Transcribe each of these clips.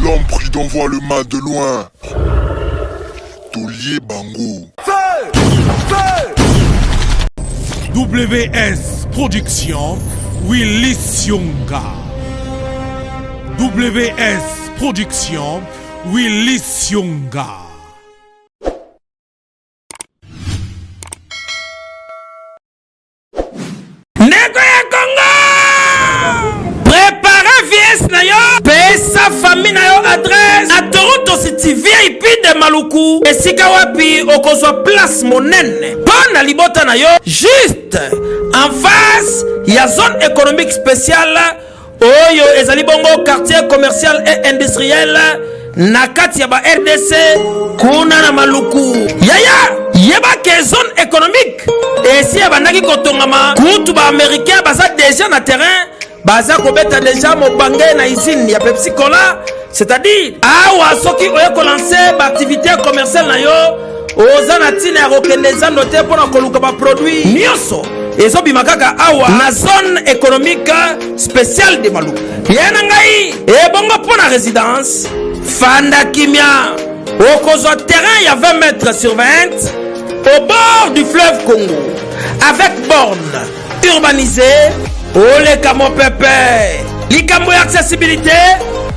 L'homme prudent voit le mal de loin. Taulier Bango. WS Production, Willy Sionga. WS Production, Willy Sionga. Ndeko ya Congo, prepare vies na yo, pesa famille na yo adresse na Toronto City VIP de Maluku, esika wapi okozwa place monene mpo na libota na yo, juste en face ya zone économique spéciale oyo ezali bongo quartier commercial et industriel na kati ya ba rdc kuna na maluku. Yaya, yeba ke zone économique esi ebandaki kotongama, kutu ba américain baza deja na terrain, baza kobeta deja mobange na usine ya Pepsi Cola. C'est-à-dire awa soki oye kolanse baactivité commerciale na yo, oza na ntina ya kokende zando te mpo na koluka baproduit nyonso ezobima kaka awa na zone économique spéciale de Maluku. Ye na ngai ebongo mpo na résidence, fanda kimia, okozwa terrain ya 20 mètres sur 20 au bord du fleuve Congo avec borne urbanisée, oleka mopepe. Likambo ya accessibilité,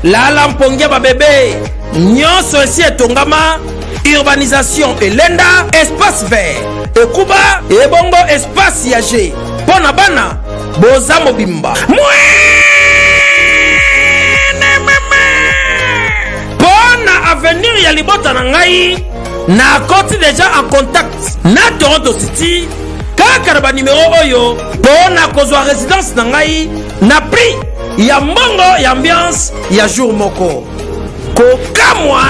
lala mpongi ya babebe nyonso esi etongama, urbanisation elenda, espace vert ekuba, ebongo espace ya g mpo na bana boza mobimba mpo na avenir ya libota na ngai. Nakoti deja en contact na Toronto City kaka na banimero oyo mpo na kozwa résidence na ngai na prix ya mbongo ya ambiance ya jour moko. Kokamwa,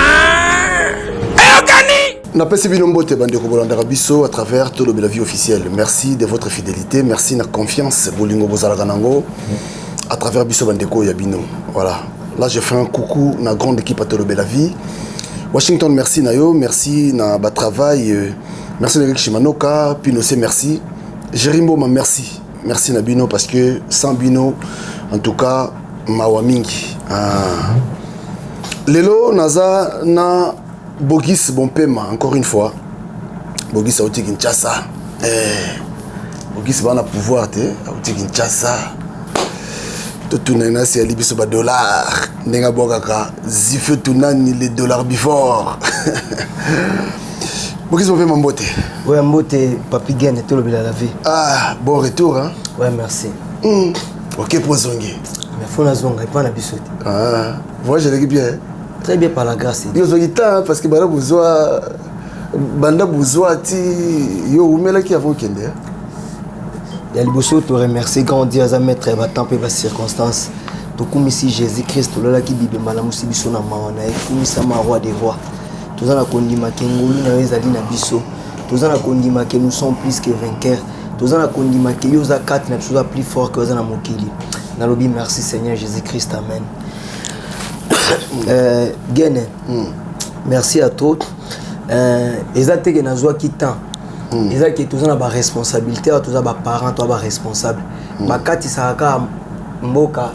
eyokani. Napesi bino mbote, bandeko bolandaka biso à travers Tolobela Vie officielle. Merci de votre fidélité, merci na confiance bolingo bozalaka nango à travers biso bandeko ya bino. Voilà, là je fais un coucou na grande équipe à Tolobela Vie. Washington, merci na yo, merci na batravail, merci na Eric Shimanoka Pinose, merci Jerry Mboma, merci, merci na bino, parce que sans bino, en tout cas, mawa mingi. Ah. Lelo naza na Bogis Bompema encore une fois. Bogis auti Kinshasa. Eh, Bogis bana pouvoir te, auti Kinshasa. Totuna nasi ali biso ba dollar ndenge abwakaka zife tunani les dollars before. Bogis Bompema, mbote. Ouais, mbote Papi Gene, Tolobela la Vie. Ah, bon retour, hein. Ouais, merci. Ok, pozongi. Mais faut nazonga epa na biso te. Ah, voyage eleki bien? Très bien, par la grâce de Dieu. Yo ozongi temps parce que banda bozwa, banda bozwa ti yo oumelaki avant okende, hein? Ya liboso, toremercie grand Dieu, aza maître ya batemps mpe bacirconstance. Tokumisi Jésus Christ, tolalaki bibemba, lamusi biso na mawa na ye. Kumisama, roi des rois. Toza na kondima ke ngolu na yo ezali na biso. Toza na kondima ke nous sommes plus que vainqueurs. Toza na kondima ke yo oza kati na biso, oza plus fort ke oza na mokili. Nalobi merci Seigneur Jésus Christ, amen. Gene, merci à toi. Eza te ke nazwaki temps, eza ke toza na baresponsabilité awa, toza baparent, toza baresponsable. Bakatisaka kaka mboka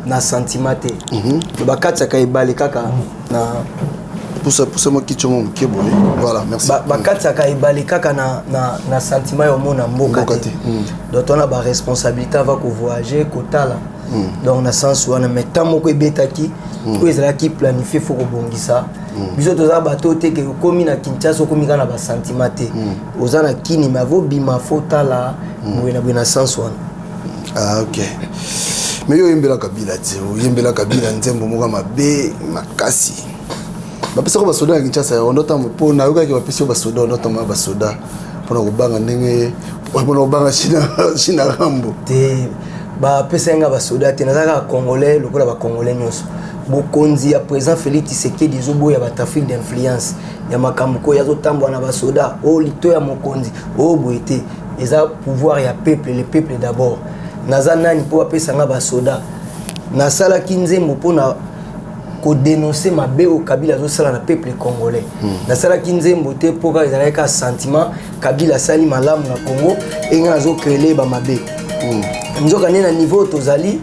na sentiment te, to bakatisaka ebale kaka na Pusa, pusa mwa kiti yango moke boye. Voilà, merci. Bakatisaka ebale kaka na sentiment ya omona mboka Mboka te. te. Donc tona baresponsabilité ava kovoyage, kotala. Donc na sens wana, mais temps moko ebetaki oyo ezalaki planifie, fo kobongisa. Biso toza bato te ke okomi na Kinshasa, okomi kaka na basentiment te. Oza na kini, mais avobima, fo tala boye na boye, na sens wana. Ah, ok. Mais yo oyembela Kabila te, oyembela Kabila nzembo moko ya mabe makasi. Bapesaka basoda na Kinshasa ya ondo ntango mpo nayokaki bapesi yo basoda ondo ntango ya basoda mpona kobanga ndenge mpona kobanga China Rambo. Te, bapesaki nga basoda te. Naza kaka congolais lokola bacongolais nyonso. Bokonzi ya président Félix Tshisekedi ezoboya batrafic d'influence ya makambo koyo azotambola na basoda oyo lito ya mokonzi oyo boye te. Eza pouvoir ya peuple, le peuple d'abord. Naza nani mpo bapesa nga basoda? Nasalaki nzembo mpona kodénonce mabe oyo Kabila azosala na peuple congolais. Nasalaki nzembo te mpo kaka ezalaki kaka sentiment Kabila asali malamu na Congo, enga nazocrele bamabe. Nzoka nde na niveau oyo tozali,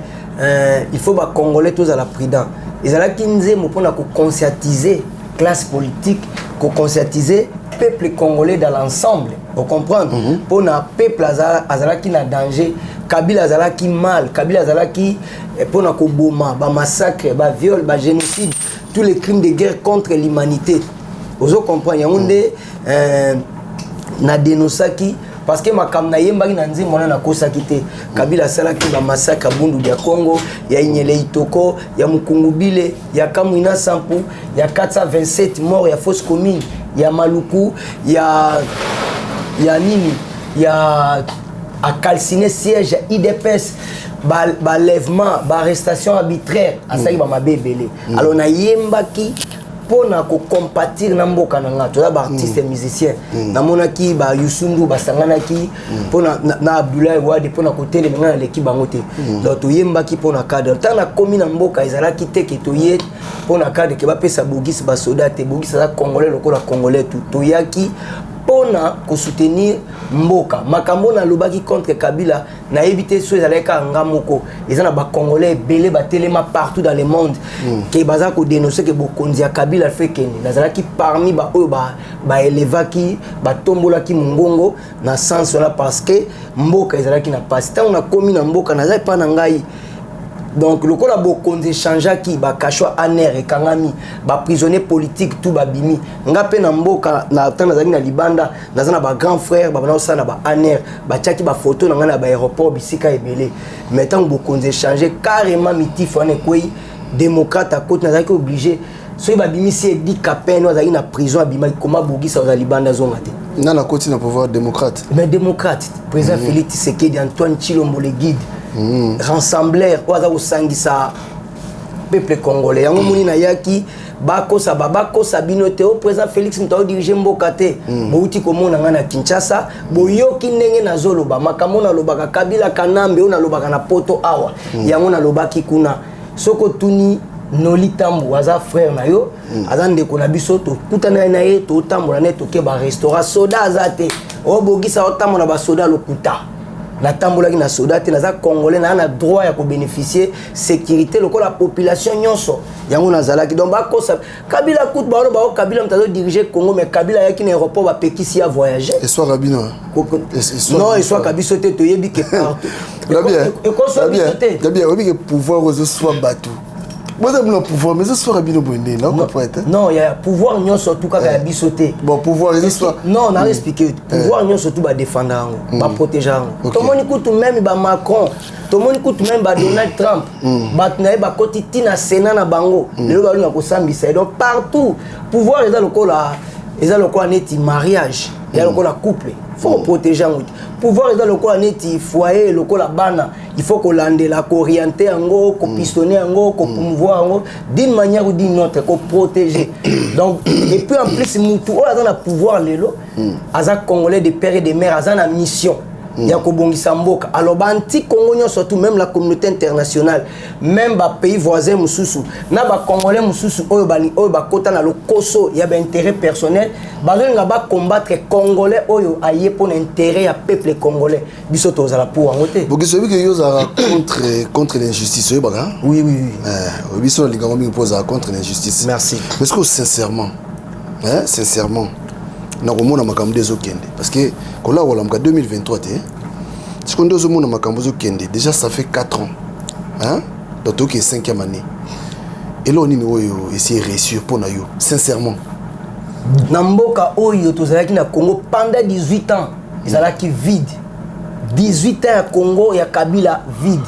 il faut bacongolais tozala prudent. Ezalaki nzembo mpona koconscientiser classe politique, koconscientiser peuple congolais dans l'ensemble, ocomprendre? Mpona peuple azalaki na danger. Kabila azalaki mal, Kabila azalaki mpona koboma, bamassacre, baviol, bagénocide, tous les crimes de guerre contre l'humanité, ozo comprendre? Yango nde na dénonçaki, parce que makambo nayembaki na nzembo wana, nakosaki te. Kabila asalaki bamassacre ya Bundu ya Congo, ya Enyele Itoko, ya Mukungubile, ya Kamwina Nsapu, ya 427 mort ya fosse commune ya Maluku, ya nini, ya acalciner siège ya UDPS, baenlèvement, baarrestation arbitraire, asalaki bamabe ebele. Alors nayembaki mpona kocompatir na mboka na nga. Toza baartiste musicien. Namonaki bayusundu basanganaki mpona na Abdoulaye Wade mpona kotelema. Ngai naleki bango te. Donc toyembaki mpona cadre. Ntango nakomi na mboka, ezalaki te ke toye mpona cadre ke bapesa Bogisi basoda te. Bogisi aza Congolais lokola Congolais tu. Toyaki mpona kosoutenir mboka. Makambo nalobaki contre Kabila, nayebi te so ezalaki kaka nga moko. Eza na Bacongolais ebele batelema partout dans le monde ke baza kodénonce ke bokonzi ya Kabila fe kende. Nazalaki parmi baoyo baelevaki, batombolaki mongongo na sens wana, parce que mboka ezalaki na pasi. Ntango nakomi na mboka, naza epa na ngai. Donc lokola bokonzi echangeaki, bacachots ANR ekangami, baprisonnier politique tout babimi, nga mpe na mboka, na ntango nazalaki na libanda, naza na bagrand frère babanda kosala na ba ANR, batiaki bafoto na ngai na baaéroport, bisika ebele. Mais ntango bokonzi echange carrément, mitif wana ekwei, démocrate akoti, nazalaki obligé. Soki babimisi Eddy Kapend azalaki na prison, abimaki koma Bogisa azala libanda, azonga te. Nani akoti na pouvoir? Démocrate? Mais démocrate, président Félix Tshisekedi Antoine Tshilombo, le guide rassembleur oyo aza kosangisa peuple congolais. Yango moni nayaki. Bakosa, bakosa bino te. O président Félix moto aodirige mboka te. Bouti komona ngai na Kinshasa, boyoki ndenge nazoloba makambo. Nalobaka Kabila Kanambe, oyo nalobaka na Poto awa, yango nalobaki kuna. Soki otuni Noli Tambu, aza frère na yo, aza ndeko na biso, tokutana na ye, totambola na ye, toke barestaurant. Soda aza te. Obogisa otambola basoda, lokuta. Natambolaki na soda te. Naza Congolais, naa na droit ya kobénéficie sécurité lokola population nyonso. Yango nazalaki. Donc bakosa Kabila kutu, baolo bao Kabila moto azodirige Congo, mais Kabila ayaki na aéroport, bapekisi ya voyage. Eswaka bino? Non, eswaka biso te. Toyebi ke partout ekoswa biso te. Gabi, oyebi ke pouvoir ozoswa bato, boza bino pouvoir, mais ezoswaka bino boye ndenge naocomprendre te. Non, ya pouvoir nyonso tu kaka ya biso te. Bon, pouvoir ezoswa. Non, na expliqué. Pouvoir nyonso tu badefenda yango, baprotege yango. Tomoni kutu même bamacron, tomoni kutu même badonald Trump, bato na ye bakoti ntina Sénat na bango, lelo balinga kosambisa ye. Donc partout pouvoir eza lokola neti mariage, eza lokola couple, faut koprotéger yango te. Pouvoir eza lokola neti foyer, lokola bana, il faut kolandela, koorienter yango, kopistonner yango, kopromouvoir yango d'une manière ou d'une autre, koprotéger. Donc et puis en plus, mutu oyo aza na pouvoir lelo aza Congolais de père et de mère, aza na mission ya kobongisa mboka. Alors baanti Congo nyonso tout, même la communauté internationale, même bapays voisin mosusu na bacongolais mosusu oyo oyo bakota na lokoso ya baintérêt personnel, bazolinga bacombattre Congolais oyo aye mpona intérêt ya peuple congolais. Biso tozala pour yango te. Bokisi, oyebi ke yo ozalaka contre l'injustice, oyebaka? Oui. Oyebi so nalingango mingi mpo ozalaka contre l'injustice. Merci. Mais ce que sincèrement, hein, sincèrement, nakomona makambo nde ezokende, parce que kola kolamuka 2023 te, sikoyo nde ozomona makambo ezokende. Déjà ça fait 4 ans, hein? Donc toyoki 5e année. Eloko nini oyo esi réussir mpo na yo, sincèrement? Na mboka oyo tozalaki na Congo pendant 18 ans, ezalaki vide. 18 ans ya Congo ya Kabila, vide.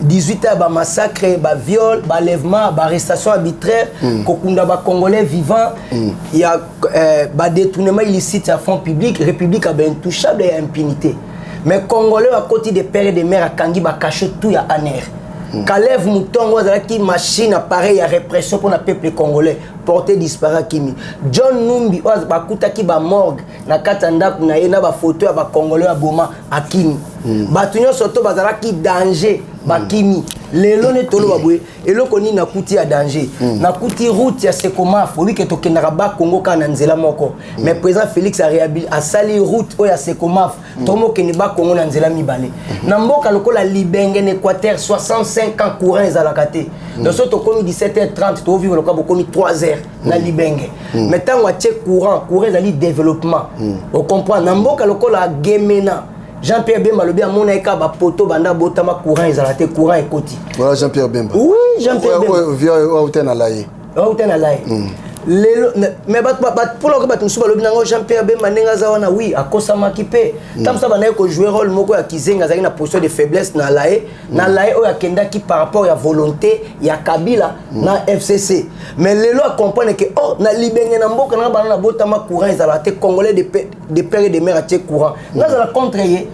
18 ans ya bamassacre, baviol, baenlèvement, baarrestation arbitraire, kokunda bacongolais vivant, ya badétournement illicite ya fonds public, république ya baintouchable, ya impunité. Mais Congolais oyo akoti de père et de mère, akangi bacachots tout ya ANR. Kalev Mutongo azalaki machine, appareil ya répression mpona peuple congolais, porté disparu, akimi. John Numbi oyo bakutaki bamorgue na kati ya ndako na ye na bafoto ya bacongolais ya boma, akimi. Bato nyonso to bazalaki danger bakimi. Lelo nde toloba boye, eloko nini nakuti ya danger? Nakuti route ya Sekomaf. Oyebi ke tokendaka Bakongo kaka na nzela moko, mais président Félix asali route oyo ya Sekomaf, tomokende Bakongo na nzela mibale. Na mboka lokola Libenge na Équateur, 65 ans courant ezalaka te. Donc so tokomi 17h30, tovivre lokola bokomi 3 heures na Libenge. Mais ntango atie courant, courant ezali développement, ocomprendre? Na mboka lokola Gemena, Jean-Pierre Bemba alobi amona ye kaka bapoto banda botama, courant ezala te, courant ekoti. Voilà Jean-Pierre Bemba. Oui, Jean-Pierre Bemba. Via auta na laye. Auta na laye. Lelo mais mpona ko bato mosusu balobi nango Jean-Pierre Bemba ndenge aza wana, oui, akosamaki mpe ntango mosusu abandaki kojouer rôle moko ya kizenga, azalaki na position de faiblesse na laye, na laye oyo akendaki par rapport ya volonté ya Kabila na FCC. Mais lelo acomprendre ke oh, na Libenge, na mboka nanga bana na botama, courant ezalaka te. Congolais de père et de mère atie courant, nazala contre ye.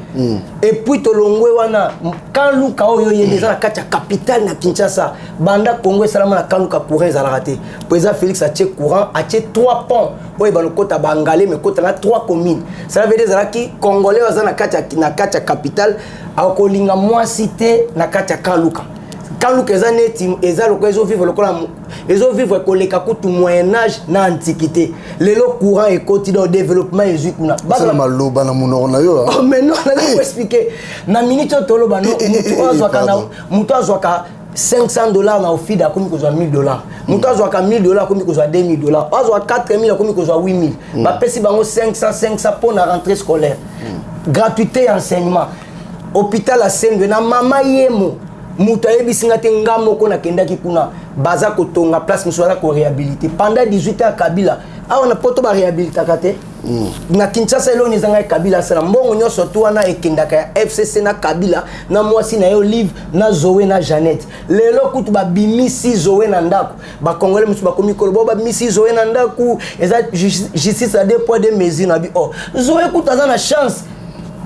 Et puis tolongwe wana, Camp Luka oyo oyebi eza na kati ya capitale na Kinshasa, banda Congo esalama na Camp Luka courant ezalaka te. Président Félix atie courant, atie 3 ponts oyo balokota bangale, mais ekota na 3 communes. Ça veut dire ezalaki Congolais oyo aza na kati ya capitale akolinga mwasi te na kati ya Camp Luka. Camp Luka eza neti eza lokola ezovivre, lokola ezovivre koleka kutu Moyen Âge na Antiquité. Lelo courant ekoti, donc développement ezwi kuna. Basala maloba na monoko na yo. Oh, mais non, naza koexpliquer na minute oyo toloba. No, mutu oyo azwaka na mutu azwaka 500 $ na Ofida akomi kozwa 1000 $, moto azwaka 1000 $ akomi kozwa 2000 $, azwa 4000 akomi kozwa 8000. Bapesi bango 500 500 mpo na rentrée scolaire, gratuité ya enseignement, hôpital Asendwe na Mama Yemo. Moto ayebisi nga te, nga moko nakendaki kuna. Baza kotonga place mosusu, baza koréhabilité. Pendant 18 ans ya Kabila awa na Poto, baréhabilitaka te. Na Kinshasa eloni ezangai Kabila asala mbongo nyonso tu wana ekendaka ya FCC na Kabila na mwasi na ye Olive na Zoe na Jeannette. Lelo kutu babimisi Zoe na ndako. Bakongole mosusu bakomi koloba babimisi Zoe na ndako, eza justice à deux poids deux mesures. Na bi oh, Zoe kutu aza na chance,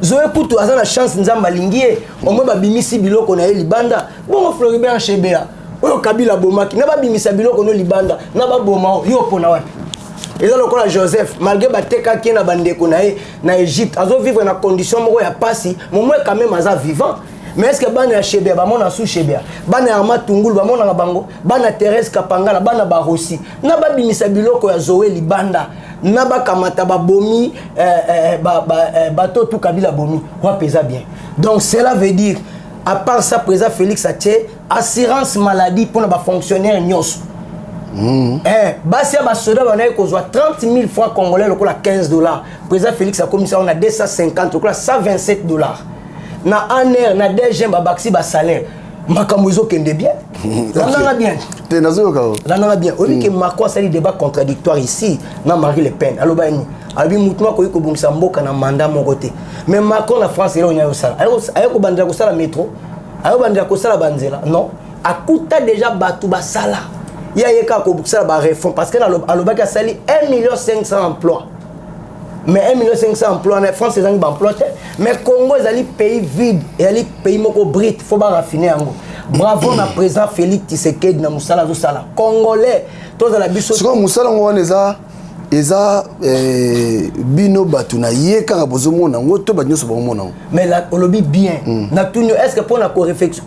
Zoe kutu aza na chance, Nzambe alingi ye, omoi babimisi biloko na ye libanda. Bongo Floribert Chebeya oyo Kabila abomaki, na babimisa biloko no libanda na baboma oyo yo mpona wapi? Eza lokola Joseph, malgré batekaki ye na bandeko na ye na Égypte, azovivre na condition moko ya pasi, momoi quand même aza vivant. Mais est ce que bana ya Chebeya bamona su Chebeya? Bana ya Armand Tungulu bamonaka bango? Bana Thérèse Kapangala, bana Barosi, na babimisa biloko ya Zoe libanda, na bakamata babomi bato tu Kabila bomi wapi? Eza bien. Donc cela veut dire, à part ça, président Félix atie assurance maladie mpona bafonctionnaire nyonso. Eh, basi ya basoda bandaki kozwa 30 000 francs congolais lokola 15 $, président Félix akomisa yango na 250, lokola 127 $. Na ANR na DGM babakisi basalaire, makambo ezokende bien. Landanga bien. Te, nazoyoka o. Landanga bien. Oyebi ke Macron asali débat contradictoire ici na Marie Le Pen. Aloba nini? Alobi mutu akoki kobongisa mboka na mandat moko te. Mais Macron na France, eloko nini ayosala? Aye kobandela kosala métro, aye kobandela kosala banzela? Non, akuta déjà bato basala. Ye aye kaka kosala baréforme, parce que alobaki asali 1 million 500 emploi. Mais 1 million 500 emploi na France ezangi baemploi te. Mais Congo ezali pays vide, ezali pays moko brut, faut baraffiner yango. Bravo na président Félix Tshisekedi na mosala azosala. Congolais tozala biso. Sikoyo mosala yango wana eza bino bato na ye kaka bozomona yango to bato nyonso bazomona yango? Mais la, olobi bien. Natuni yo, est ce que mpona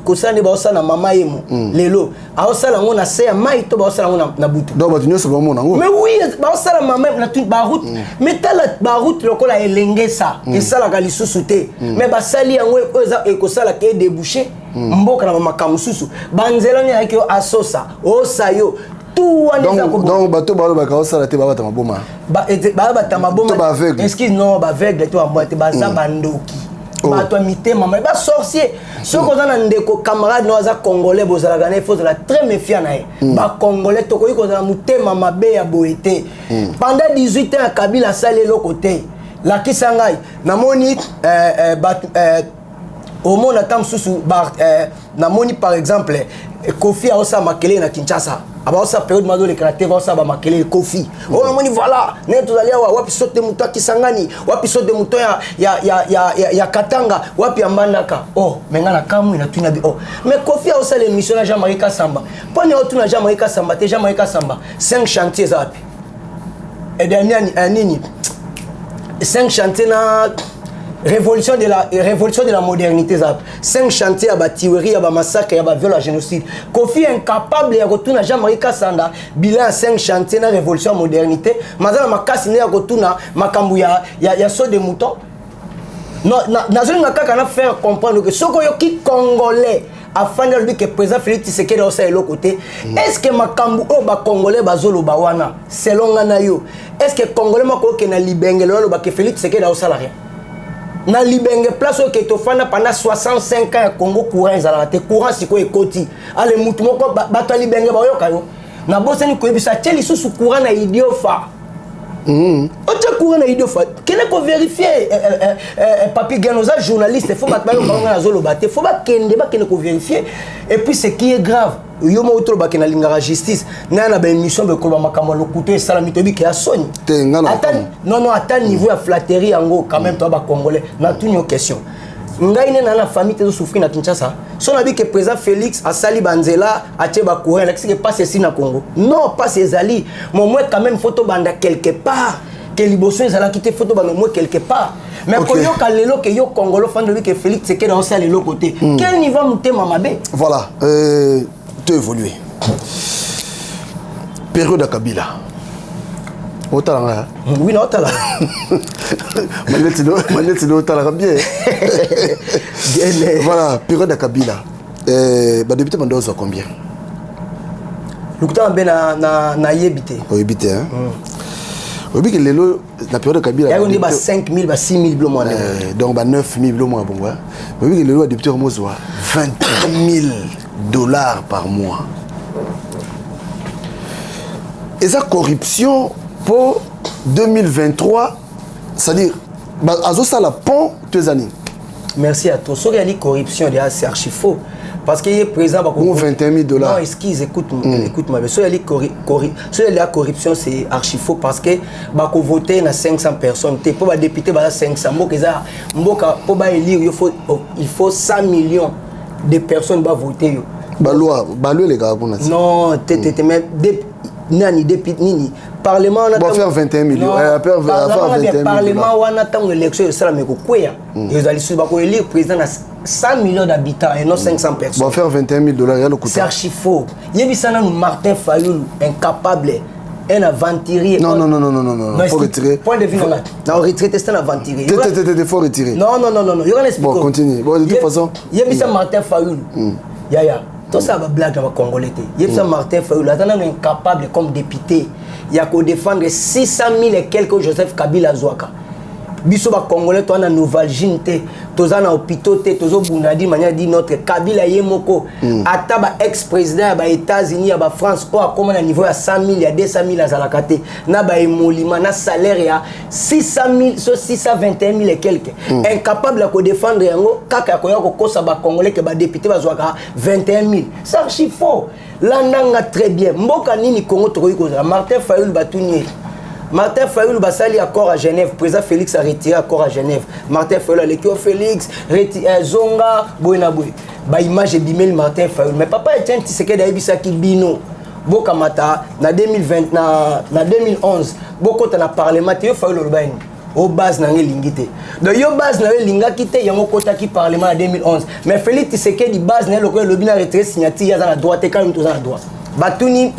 kosala nde baosala na Mama Yemo lelo, aosala yango na se ya mai to baosala yango na butu? Donc bato nyonso bazomona yango. Mais oui, baosala mama natuni baroute. Mais tala baroute lokola Elengesa, esalaka lisusu te, mais basali yango oyo eza ekosalaka edébouche mboka na bamakambo mosusu. Banzela nini ayaki yo asosa osa yo tu wana eza Donc bato balobaka osala te, babata maboma. Babata maboma. To baaveugle. Excuse, non, baaveugle te, bambwa te, baza bandoki. Oh. Bato ya mitema mabe, basorcier. Soki oza na ndeko, camarade no aza Congolais, bozalaka na ye, faut ozala très méfiant na ye. Bacongolais tokoki kozala motema mabe ya boye te. Pendant 18 ans ya Kabila asali eloko te. Lakisa ngai, namoni bato omona ata mosusu namoni par exemple Kofi aosala makelele na Kinshasa, abaosala période mazolekana te, baosala bamakelele. Kofi oyo namoni, voilà ndenge tozali awa, wapi saute moto ya Kisangani, wapi saute moto ya Katanga, wapi ya Mbandaka? Oh, me nga na kamwi, natuni abi oh, mais Kofi aosala émission na Jean-Marie Kasamba, mpo ni otuna Jean-Marie Kasamba te? Jean-Marie Kasamba, 5 chantier eza wapi? Nini, 5 chantier na Révolution de la modernité eza 5 chantier ya batuerie, ya bamassacre, ya baviol, ya génocide. Kofi incapable ya kotuna Jean-Marie Kasanda bilan ya 5 chantier na révolution ya modernité. Maza na makasi nde ya kotuna makambo ya saut de mouton. Non, nazolinga kaka na faire comprendre que soki oyoki Congolais afandi, alobi ke président Félix Tshisekedi aosala eloko te, est ce que makambo oyo Bacongolais bazoloba wana, selon nga na yo, est ce que Congolais moko okende na Libenge lelo aloba ke Félix Tshisekedi aosala rien na Libenge, place oyo ke tofanda pendant 65 ans ya Congo, courant ezalaka te? Courant sikoyo ekoti. Ale mutu moko, bato ya Libenge baoyoka yo. Nabosani koyebisa, atie lisusu courant na Idiofa. Otie courant na Idiofa, kende kovérifier. Papi Gen, oza journaliste, faut bato bayoka ngo. Nazoloba te, faut bakende kovérifier. Et puis, ce qui est grave, yo moko tolobake, nalingaka justice naya na baémission bekoloba makambo ya lokuta esalami, toyebi ke ya soni. Te, nga na Ata non, ata niveau ya flatterie yango quand même, toya Bacongolais. Natuni yo question: ngai nde na famille te ezosouffrir na Kinshasa. So nabi ke président Félix asali banzela, atie bacourant, elakisi ke pasi esi na Congo? Non, pasi ezali, mais au moins quand même faut tobanda quelque part, ke liboso ezalaki te. Faut tobanda au moins quelque part. Mais koyoka lelo ke yo Congolo fandi, olobi ke Félix Tshisekedi aosala eloko te, quel niveau ya motema mabe? Voilà, to évoluer. Période ya Kabila, otala nga? Oui, na otala. Maneti no otalaka bien. Bien. Voilà, période ya Kabila, badéputé bando ozwa combien? Lokuta mabe, nayebi te. Oyebi te, hein? Oyebi ke lelo na période ya Kabila Yako nde ba 5000, ba 6000, bilo mwana. Donc ba 9000, bilo mwa bongo. Oyebi ke lelo badéputé komozwa 21 000 $ par mois? Eza corruption mpo 2023, c'est-à-dire azosala pont to eza nini? Merci à toi. Soki yali corruption déjà, c'est archi faux, parce que ye président bako 21 000 $. Non, excuse, écoute, écoute ma soki yali soki yali la corruption, c'est archi faux, parce que bako voter na 500 personnes te mpo badéputé baza 500. Mboka eza mboka, mpo baélire yo, il faut 100 millions de personnes bavoter yo. Baloi elekaka kuna. Non, te te te, mais nani, député nini, parlement wana? Bon, faire 21 millions. Parlement wana, ntango élection esalama, ekokweya. Ezali susu bakoélire président na 100 millions d'habitants et non 500 personnes. Bon, faire 21 000 $, ya lokuta. C'est archi faux. Yebisa nanu Martin Fayulu, incapable, un aventurier. Non, non, non, non, non, non, non, faut retirer. Point de vue, non, non, retirer, c'est un aventurier. Faut retirer. Non, non, non, non, non. Bon, continue. Bon, de toute façon. Yebisa Martin Fayulu. Yaya, tosala bablague na Bacongolais te. Yebisa Martin Fayulu, aza nano incapable comme député ya kodéfendre 600 000 et quelque Joseph Kabila azwaka. Biso Bacongolais toza na Novalgine te, toza na hôpitaux te, tozobunda d'une manière d'une autre. Kabila ye moko, ata ba ex président ya baÉtats-Unis, ya baFrance, oyo akóma na niveau ya 100 000, ya 200 000, azalaka te na baémoluments, na salaire ya 600 000, so 621 000 et quelque. Incapable ya kodéfendre yango, kaka ya koya kokosa Bacongolais ke badéputé bazwaka 21 000, c'est archi faux. Landanga très bien. Mboka nini Congo tokoki kozala? Martin Fayulu, batuni ye, Martin Fayulu, basali accord à Genève, président Félix a retiré accord à Genève. Martin Fayulu aleki o Félix zonga boye na boye, baimage ebimeli Martin Fayulu. Mais papa Etienne Tshisekedi ayebisaki bino, bokamata na 2020, na 2011, bokota na parlement te. Yo Fayulu, oloba nini? O base na nga elingi te. Donc yo, base na yo elingaki te, yango okotaki parlement na 2011. Mais Félix Tshisekedi, base na ye lokola elobi na retire signature, ye aza na droit te? Kaka moto oza na droit. Batuni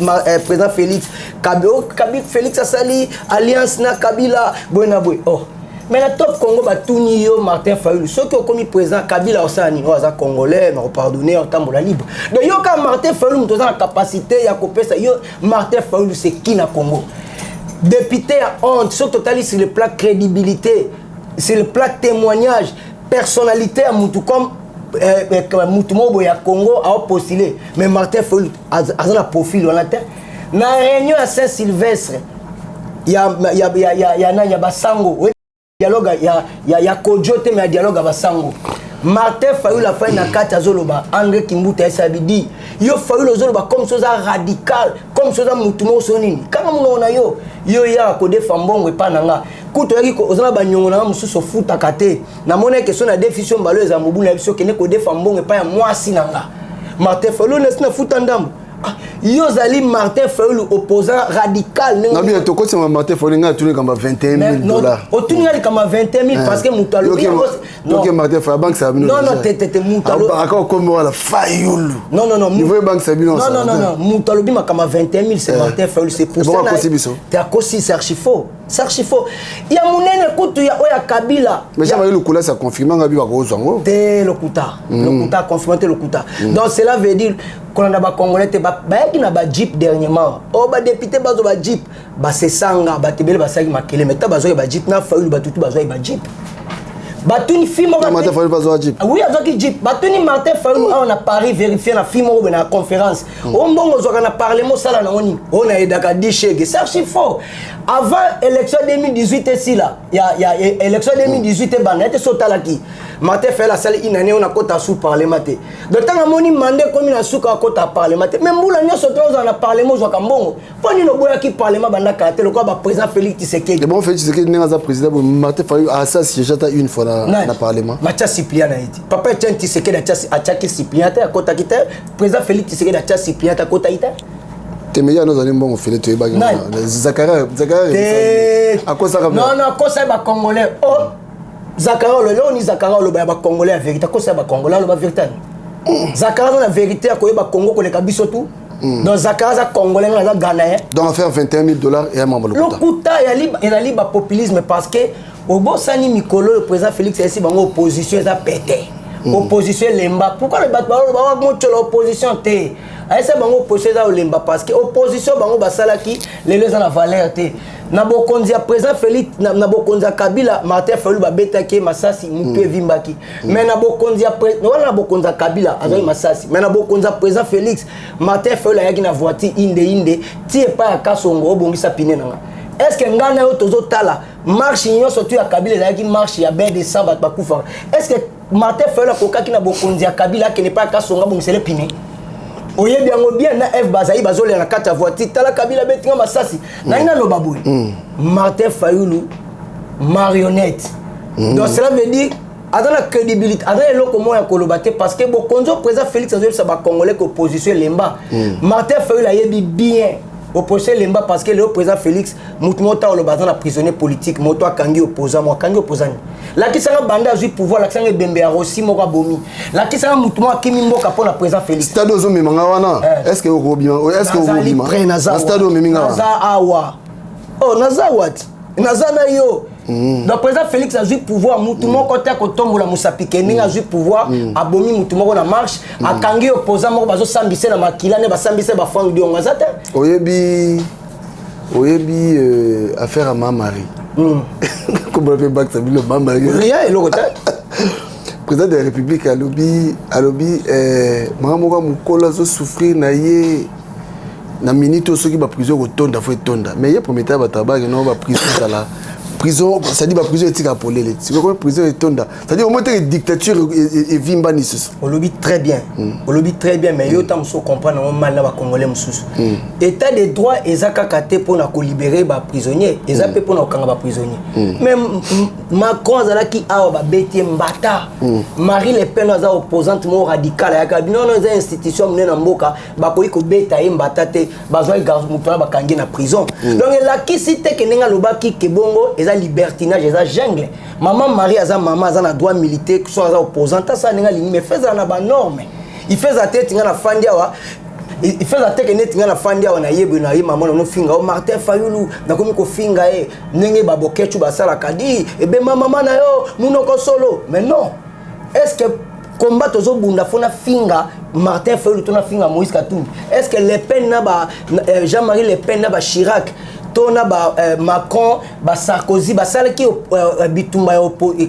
président Félix Kabi, oh, Kabi, Félix asali alliance na Kabila boye na boye. Oh, mais na Top Congo batuni yo, Martin Fayulu, soki okomi président, Kabila osala nini? Oyo aza Congolais, na kopardonner, otambola libre. Donc yo kaka Martin Fayulu, moto oza na capacité ya kopesa yo. Martin Fayulu, c'est qui na Congo? Député ya honte. Soki totali sur le plan crédibilité, sur le plan témoignage, personnalité ya mutu comme mutu moko boye ya Congo aopostule, mais Martin Fayulu aza na profil wana te. Na réunion ya Saint Sylvestre ya nani, ya basango, dialogue ya Kojo te, mais ya dialogue ya basango, Martin Fayulu afai na kati, azoloba. André Kimbuta esabi di yo Fayulu, ozoloba comme so oza radical, comme so oza mutu moko so nini. Kanga monoko na yo. Yo yaka kodefa mbongo epa na nga, kutu oyaki oza na banyongo na nga mosusu ofutaka te. Namoni eke so na defi so mbalo eza mobulu na biso, okende kodefa mbongo epai ya mwasi na nga. Martin Fayulu, nasi nafuta ndambo. Ah, yo ozali Martin Fayulu, opposant radical. Nabi tokotisama Martin Fayulu, ngai atuni kamba 21 000 dollars. Otuni ngai likambo 21 000 parce que moto alobi. Toke Martin Fayulu banque sa bino. Non, non, te te te, moto alobi aka okomi wala Fayulu. Non, non, non. Niveau banque sa bino. Non, non, non, non, moto alobi makambo 21 000, c'est Martin Fayulu, c'est pour ça. Akosi biso. Te, akosi, c'est archi faux, c'est archi faux. Ya monene kutu ya oyo ya Kabila. Mais Jean-Marie Lukula ça confirme nga bi bakozwa ngo. Te, lokuta, lokuta, confirme te, lokuta. Donc cela veut dire kolanda bacongolais te. Bayaki na bajeep dernièrement, oyo badéputé bazwa bajeep, basesanga bato ebele basalaki makele. Mais ta bazwaki bajeep na Fayulu, batutu bazwaki bajeep, batuni fi moko. Martin Fayulu bazwa jeep? Oui, azwaki jeep. Batuni Martin Fayulu awa na Paris, vérifie na fi moko boye na conférence: o mbongo ozwaka na parlement, osala nango nini? Oyo nayedaka dishege. C'est archi faux. Avant élection 2018 esila, ya élection 2018 ebanda ete so otalaki Martin Fayulu asali une année oyo nakota su parlement te. Donc ntango amoni mandat ekomi na suka, akota parlement te. Mais mbula nyonso to ozala na parlement, ozwaka mbongo, mpo nini oboyaki parlement banda kala te lokola baprésident Félix Tshisekedi? Bon, Félix Tshisekedi ndenge aza président, Martin Fayulu asa siège ata une fois na parlement? Matia suppléant na ye te. Papa Etienne Tshisekedi atiaki suppléant te, akotaki te. Président Félix Tshisekedi atia suppléant te, akotaki te. Te, me ye ano azali mbongo fele, toyebaki Zakaria akosaka. Non, non, akosa bacongolais. O Zakaria oloba oni, Zakaria oloba ya bacongolais ya vérité, akosa ya bacongolais, aloba vérité. Zakaria aza na vérité akoyeba Congo koleka biso tu. Donc Zakaria aza congolais, nga naza ghanéen. Donc affaire 21 000 $ eya mambo lokuta. Lokuta, ezali bapopulisme parce que obosani mikolo oyo président Félix ayesi bango opposition eza pete, opposition elemba. Pourquoi le bato baloba motyola opposition te? Ayesa bango opposition eza olemba parce que opposition bango basalaki lelo eza na valeur te. Na bokonzi ya président Félix, na bokonzi ya Kabila, Martin Fayulu babetaki ye masasi, mutu evimbaki. Mais na bokonzi ya wana, na bokonzi ya Kabila azwaki masasi, mais na bokonzi ya président Félix, Martin Fayulu ayaki na voiture inde inde ti epai ya Kasongo, obongisa pine na nga. Est ce que ngai na yo tozotala marche nyonso tu ya Kabila ezalaki marche ya bain de sang, bato bakufaka? Est ce que Martin Fayulu akokaki na bokonzi ya Kabila akende epai ya Kasongo abongisele pine? Oyebi yango bien na f bazali bazolela na kati ya voiture, tala Kabila betinga masasi. Nangi naloba boye: Martin Fayulu marionnette. Donc cela veut dire aza na crédibilité, aza na eloko moko ya koloba te parce que bokonzi oyo président Félix azoyebisa bacongolais ke opposition elemba, Martin Fayulu ayebi bien opposition elemba parce que lelo président Félix, motu moko ta oloba aza na prisonnier politique, moto akangi opposant, mo akangi opposant nini? Lakisanga banda azwi pouvoir, lakisanga ebembe ya Rossy moko abomi, lakisanga motu moko akimi mboka mpo na président Félix. Stade ozomema nga wana, est ce que okobima? Est ce que okobima na stade omemi nga wana? Naza awa, oh, naza awa ti naza na yo. Donc président Félix azwi pouvoir, mutu moko te akotombola mosapi ke ndenge azwi pouvoir abomi mutu moko na marche, akangi opposant moko, bazosambisa na makila nde basambisa baFranck Diongo, aza te. Oyebi affaire ya Ma Marie, komona mpe bakisa bino Ma Marie? Rien, eloko te. Président de la République alobi mama moko ya mokolo azosouffrir na ye na minute oyo, soki baprison ekotonda, fo etonda. Mais ye prometteur ya bato abaki no baprison ezala prison, c'est-à-dire baprison etika polele. Sikoyo prison etonda, c'est-à-dire omoi teke dictature evimba lisusu. Olobi très bien, olobi très bien, mais yo ta mosusu comprendre yango mal na bacongolais mosusu. État de droit eza kaka te mpona kolibérer baprisonnier, eza mpe mpona kokanga baprisonnier. Mais Macron azalaki awa, babeti ye mbata. Marie Le Pen aza opposante moko radicale, ayaka bino eza institution monene na mboka, bakoki kobeta ye mbata te. Bazwaki moto wana, bakangi na prison. Donc elakisi te ke ndenge alobaki ke bongo eza libertinage, eza jungle. Mama Marie aza mama, aza na droit militaire, so aza opposante, asala ndenge alingi, mais fezala na banorme. Ifezala te eti nga nafandi awa, ifeza te ke neti nga nafandi awa, nayebi na ye mama nanofinga o Martin Fayulu, nakomi kofinga ye ndenge babokecu basalaka di ebema mama na yo munoko solo. Mais non, est ce que combat tozobunda fo nafinga Martin Fayulu to nafinga Moïse Katumbi? Est ce que Le Pen na ba Jean-Marie Le Pen na ba Chirac to na ba Macron, basarkozy basalaki bitumba ya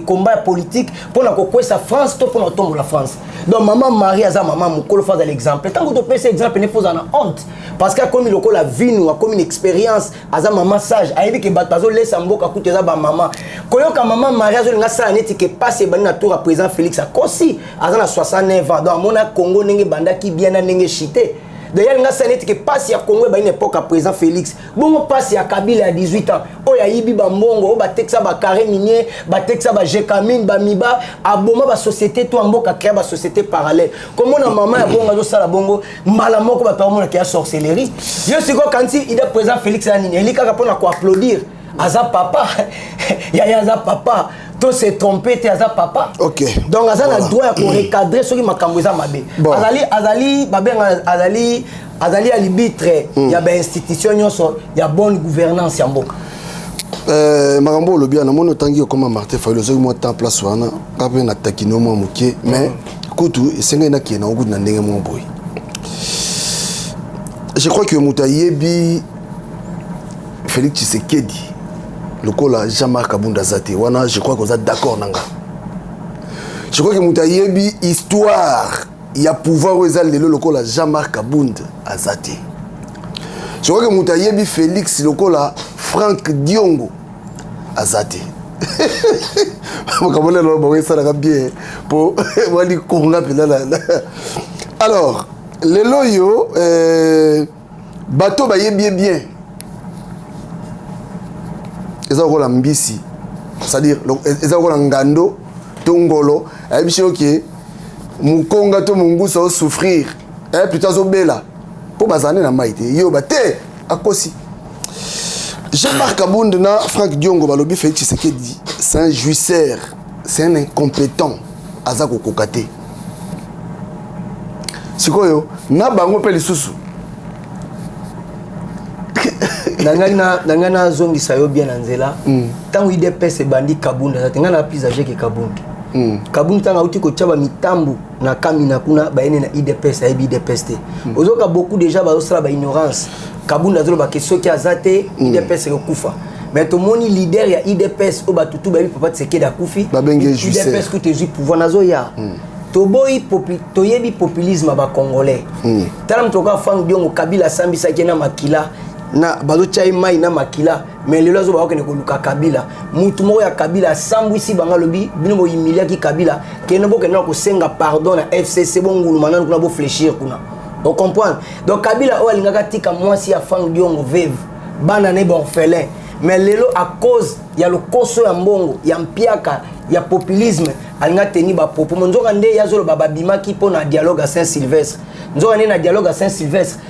combat ya politique mpona kokwesa France to mpona kotombola France? Donc mama Marie aza mama mokolo, fo azala exemple. Ntango topesa exemple ne, fo ozala na honte parce que akomi lokola vinu, akomi na expérience, aza mama sage, ayebi ke bato bazolesa mboka kutu eza bamama. Koyoka mama Marie azolinga asala neti ke pasi ebandi na tour ya président Félix, akosi. Aza na 69 ans, donc amona Congo ndenge ebandaki bien na ndenge chite. D'ailleurs, nga sala neti ke pasi ya Congo ebandi na époque ya président Félix. Bongo pasi ya Kabila ya 18 ans, oyo ayibi bambongo, oyo batekisa bacarré minier, batekisa bagecamines, bamiba, aboma basociété to ya mboka, créa basociété parallèle. Komona mama ya bongo azosala bongo, mbala moko bato bamonaka ya sorcellerie. Yo sikoyo kanti ide président Félix ya nini? Eli kaka mpona koapplaudir. Aza papa, yaya, aza papa. To se trompe te, aza papa. Donc aza na droit ya korecadrer soki makambo eza mabe. Azali babenga, azali arbitre ya bainstitution nyonso ya bonne gouvernance ya mboka. Makambo olobi wana, namoni otangi okoma Martin Fayulu, ozwaki mwa temps place wana, nga mpe natakini mwa moke, mais kutu esengeli nakende nango kutu na ndenge moko boye. Je crois que moto ayebi Félix Tshisekedi lokola Jean-Marc Kabund aza te. Wana je crois que oza d'accord na nga. Je crois que moto ayebi histoire ya pouvoir oyo eza lelo lokola Jean-Marc Kabund aza te. Je crois que moto ayebi Félix lokola Frank Diongo aza te. Makambo lelo bango esalaka bien mpo wali konga mpenza. Alors lelo oyo, bato bayebi ye bien, eza lokola mbisi, c'est-à-dire eza lokola ngando to ngolo ayebisi yo ke mokonga to mongusu azosouffrir, plutôt azobela mpo bazala nde na mai te. Yo ba te akosi. Jean-Marc Kabund na Frank Diongo balobi Félix Tshisekedi, c'est un jouisseur, c'est un incompétent, aza kokoka te. Sikoyo na bango mpe lisusu. Na ngai nazongisa yo bien na nzela. Ntango UDPS ebandi, Kabund aza te. Ngai na plus âgé ke Kabund. Kabund, ntango auti kotia bamitambu na Kamina kuna, bayene na UDPS, ayebi UDPS te. Ozoka beaucoup déjà bazosala baignorance. Kabund azoloba ke soki aza te, UDPS ekokufa. Mais tomoni leader ya UDPS oyo bato tu bayebi, papa Tshisekedi, akufi. Babenge jouisseur. UDPS kutu ezwi pouvoir. Nazoya, toboyi toyebi populisme ya bacongolais. Tala moto oka Frank Diongo, Kabila asambisaki ye na makila na bazotya ye mai na makila, mais lelo azoba bakende koluka Kabila. Mutu moko ya Kabila asambwisi bango, alobi: "Bino bohumiliaki Kabila, kende bokende na kosenga pardon na FCC, bonguluma nanu kuna, bofléchir kuna." Ocomprendre? Donc Kabila oyo alingaka tika mwasi ya Frank Diongo veuve, bana na ye baorphelin, mais lelo à cause ya lokoso ya mbongo, ya mpiaka, ya populisme, alinga teni bapropos mo. Nzoka nde ye azoloba babimaki mpo na dialogue ya Saint Sylvestre. Nzoka nde na dialogue ya Saint Sylvestre,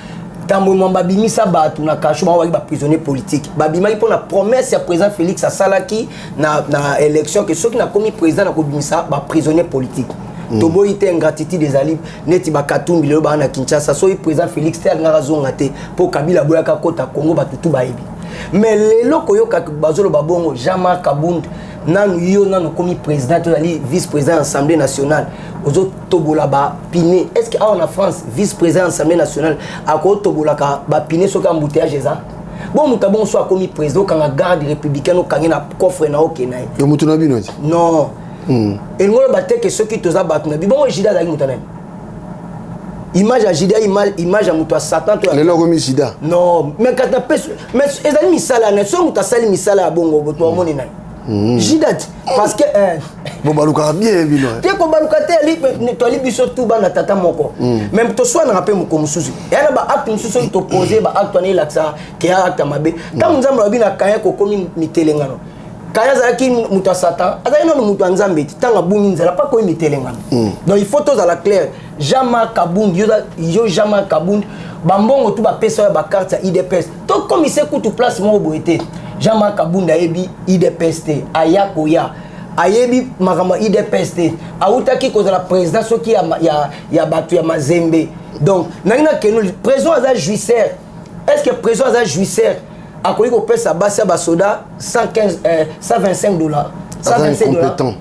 Tambwe Mwamba abimisa bato na kasho, bango baki baprisonnier politique. Babimaki mpo na promesse ya président Félix asalaki na élection ke soki nakomi président, nakobimisa baprisonnier politique. Toboyi te, ingratitude ezali neti bakatumbi lelo baa na Kinshasa. Soki président Félix te, alingaka azonga te, mpo Kabila aboyaka kota Congo, bato tu bayebi. Mais lelo koyoka bazoloba bongo, Jean-Marc Kabund, nanu yo nanu okomi président te, ozali vice président ya Assemblée nationale, ozotobola bapine. Est ce que awa na France, vice président ya Assemblée nationale akotobolaka bapine soki embouteillage eza bon? Moto abongo so akomi président, okanga garde républicaine, okangi na coffre na, okende na ye. Yo motu na bino ti. Non, elingi oloba te ke soki toza bato na bi bongo. Juda azalaki moto nani? Image ya Juda, image ya moto ya Satan to Lelo akomi Juda. Non, mais kasi napesi, mais ezali misala na soki moto asali misala ya bongo, boto bamoni nani? Juda te, parce que Bo balukaka bien bino, eh. Te, kobaluka te, toali biso tu bana tata moko, mais toswanaka mpe moko mosusu eya na baacte mosusu. Soki topose baacte wana, elakisaka ke ya acte ya mabe. Ntango Nzambe alobi na Kayen kokomi mitelengano, Kayen azalaki moto ya Satan, azalaki nano moto ya Nzambe te. Ntango abungi nzela mpa koyi mitelengano. Donc il faut tozala clair. Jean-Marc Kabund, yo Jean-Marc Kabund, bambongo tu bapesa oyo, bacarte ya UDPS, tokomise kutu place moko boye te. Jean-Marc Kabund ayebi UDPS te, aya koya ayebi makambo ya UDPS te. Awutaki kozala président soki ya bato ya Mazembe. Donc nangi nakende, président aza jouisseur. Est ce que président aza jouisseur, akoki kopesa basi ya basoda 115, 125 dollars? Aza 125 dollars. incompétent.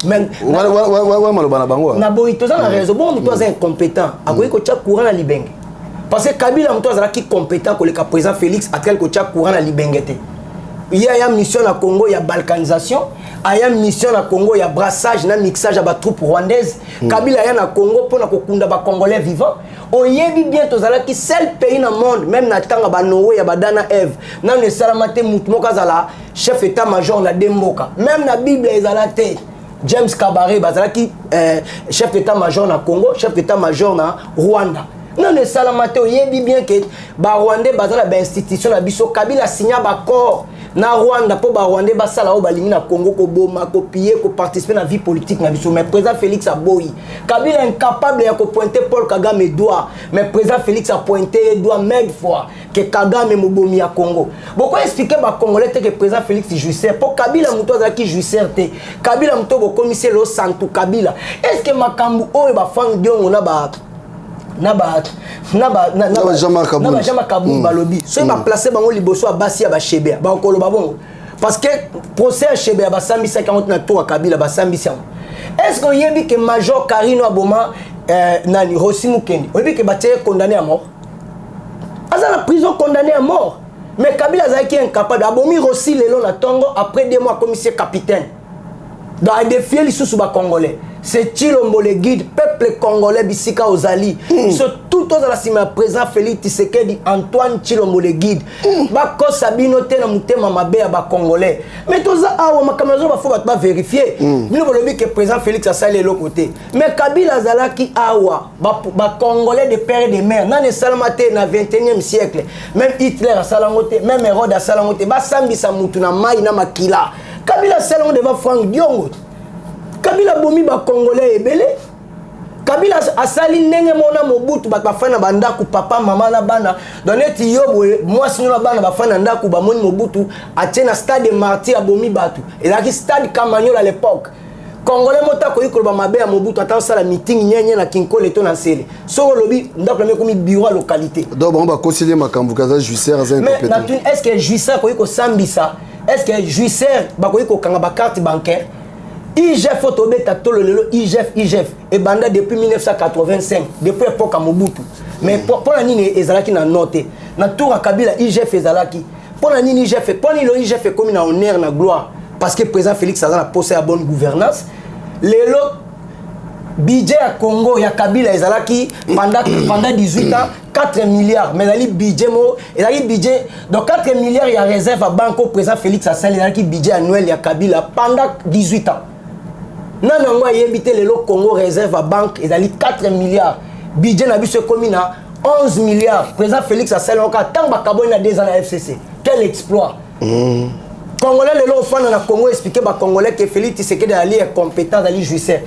Mais Wana maloba na bango. Na boyi, toza na raison. Bongo moto aza incompétent akoki kotia courant na Libenge? Parce que Kabila, moto azalaki compétent koleka président Félix, atikali kotia courant na Libenge te. Ye aya mission na Congo ya balkanisation, aya mission na Congo ya brassage na mixage ya batroupe rwandaise. Kabila aya na Congo mpona kokunda bacongolais vivant. Oyebi bien, tozalaki seul pays na monde, même na ntango banoé ya baAdam na Eve, nano esalama te mutu moko azala chef état major na de mboka. Même na Bible ezala te. James Kabarebe bazalaki chef d'état major na Congo, chef d'état major na Rwanda. Nano esalama te. Oyebi bien ke Barwandais baza na bainstitution na biso. Kabila asinya baaccord na Rwanda mpo Barwandais basala oyo balingi na Congo, koboma, kopiller, koparticiper na vie politique na biso, mais président Félix aboyi. Kabila incapable ya kopointer Paul Kagame doigt, mais président Félix apointe ye doigt maintes fois ke Kagame mobomi ya Congo. Boko expliquer Bacongolais te ke président Félix jouisseur, mpo Kabila moto azalaki jouisseur te. Kabila moto bokomisi elo santu. Kabila, est ce que makambo oyo baFranck Diongo na ba na ba na ba na na ba Jean-Marc Kabund. Na ba Jean-Marc Kabund balobi, soki baplace bango liboso ya basi ya baShebeya, bakoloba bongo? Parce que procès ya Shebeya, basambisaki yango na tour ya Kabila, basambisi yango. Est ce que oyebi ke major Carino aboma nani, Rossy Mukendi, oyebi ke batie ye condamné à mort, aza na prison, condamné à mort? Mais Kabila azalaki incapable. Abomi Rossy lelo na ntongo, après 2 mois akomisi ye capitaine. Donc adéfier lisusu Bacongolais. C'est Tshilombo le guide. Peuple congolais, bisika ozali, biso tout tozala nsima ya président Félix Tshisekedi Antoine Tshilombo le guide. Bakosa bino te na motema mabe ya Bacongolais. Mais toza awa, makambo nazo bafo bato bavérifier. Bino bolobi ke président Félix asali eloko te, mais Kabila azalaki awa. Bacongolais de père et de mère, nani esalama te na 21e siècle. Même Hitler asalango te, même Hérode asalango te, basambisa mutu na mai na makila. Kabila asalango devant Frank Diongo. Kabila abomi Bacongolais ebele. Kabila asali ndenge mona Mobutu. Bato bafai na bandako, papa, mama na bana. Donc neti yo boye, mwasi no na bana bafai na ndako, bamoni Mobutu atie na stade Martyr, abomi bato. Ezalaki stade Kamanyola à l'époque. Congolais moto akoki koloba mabe ya Mobutu, ata osala meeting nyenye na Kinkole to na Nsele, soki olobi, ndako na ekomi bureau ya localité. Donc bango bakoseli ye makambo kaza jouisseur, aza Mais incompétent. Natuni, est ce que jouisseur akoki kosambisa? Est ce que jouisseur bakoki kokanga bacarte bancaire? IGF oyo tobeta tolo lelo, IGF, IGF ebanda depuis 1985, depuis époque ya Mobutu. Mais mpo na nini ezalaki na no te? Na tour ya Kabila, IGF ezalaki. Mpo na nini IGF, mpo nini lelo IGF ekomi na honneur, na gloire? Parce que président Félix aza na posa ya bonne gouvernance. Lelo budget ya Congo ya Kabila ezalaki pendant 18 ans 4 milliards, mais ezali budget mo ezalaki budget. Donc 4 milliards ya réserve ya banque oyo président Félix asali, ezalaki budget annuel ya Kabila pendant 18 ans. Nani yango ayebi te? Lelo Congo, réserve ya banque ezali 4 milliards, budget na biso ekomi na 11 milliards. Président Félix asali yango kaka ntango bakaboli na 2 ans na FCC. Quel exploit! Congolais lelo ofanda na Congo, expliquer Bacongolais ke Félix Tshisekedi azali incompétent, azali jouisseur.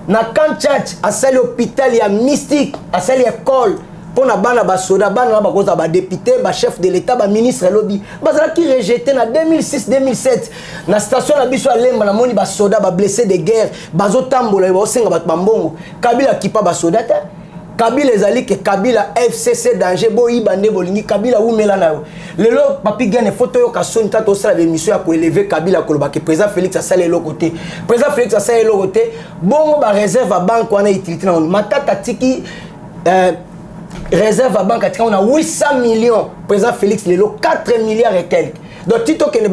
Na camp Tshatshi asali hôpital ya mystique, asali école mpo na bana basoda. Bana na bakozala badéputé, bachef de l'État, baministre. Elobi bazalaki rejeté na 2006, 2007. Na station na biso ya Lemba, namoni basoda bablessé de guerre bazotambola, baosenga bato bambongo. Kabila akipa basoda te. Kabila ezali ke Kabila FCC danger, boyiba nde bolingi. Kabila wumela na yo. Lelo Papi Gene, fo toyoka soni ta tosala bémission ya koélever Kabila, koloba ke président Félix asali eloko te. Président Félix asali eloko te, bongo baréserve ya banque wana, utilité nango? Matata atiki réserve ya banque, atika na 800 millions. Président Félix lelo 4 milliards et quelques. Donc ti tokende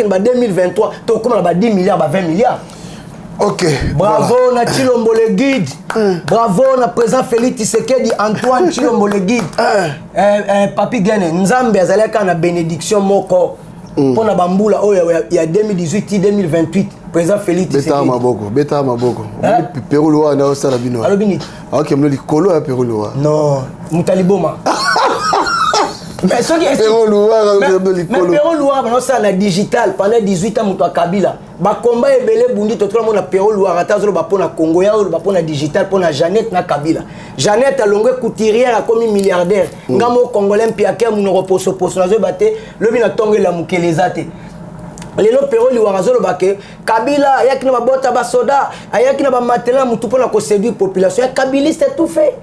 ba 2023, tokóma na ba 10 milliards, ba 20 milliards. Ok. Bravo, voilà, na Tshilombo le guide. Bravo na président Félix Tshisekedi Antoine Tshilombo le guide. Papi Gene, Nzambe azalaki kaka na bénédiction moko mpo na bambula oyo ya 2018 ti 2028, président Félix Beta Tshisekedi. maboko, beta maboko. Hein? Pero wana osala bino. Alobi nini? Akemno likolo ya Pero wana. Non, moto aliboma. Mais soki Pero Luwara, Mais likolo. Pero Luwara banosala na digital pendant 18 ans. Moto ya Kabila, bakomba ebele bundi, totola mona Pero Luwara ata azoloba mpo na Congo, ya oloba mpo na digital, mpo na Jeannette na Kabila. Jeannette alongwe couturière, akomi milliardaire. Nga mo Congolais mpiake, monoko posoposo, nazoyeba te lobi na ntongo elamukela eza te. Lelo Pero Liwara azoloba ke Kabila ayaki na babota basoda, ayaki na bamatela na mutu mpona koséduire population ya kabiliste. Tout fait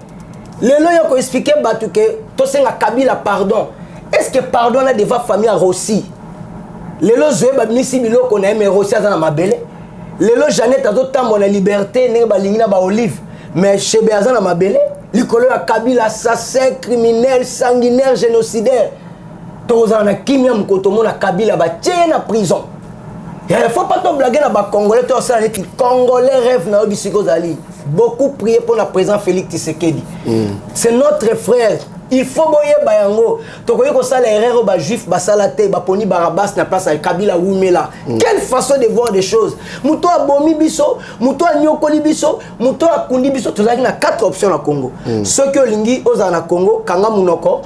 lelo yo koexpliquer bato ke tosenga Kabila pardon. Est ce que pardon na devant famille ya Rossy? Lelo zoye babimisi biloko na ye, mais Rossy aza na mabele. Lelo Jeannette azotambola na liberté ndenge balingi na baolive, mais Chebe aza na mabele likolo ya Kabila, assassin, criminel, sanguinaire, génocidaire. Tokozala na kimia mokolo tomona Kabila batie ye na prison. Il faut pas toblaguer na Bacongolais to osala neti Congolais rêve na yo. Bisika ozali, beaucoup prier pour na président Félix Tshisekedi. C'est notre frère. Il faut boyeba yango. Tokoki kosala erreur oyo bajuif basala te, baponi Barabas na place ya Kabila. Wumela. Quelle façon de voir des choses! Moto abomi biso, moto anyokoli biso, moto akundi biso. Tozalaki na quatre options na Congo. Soki olingi ozala na Congo, kanga monoko,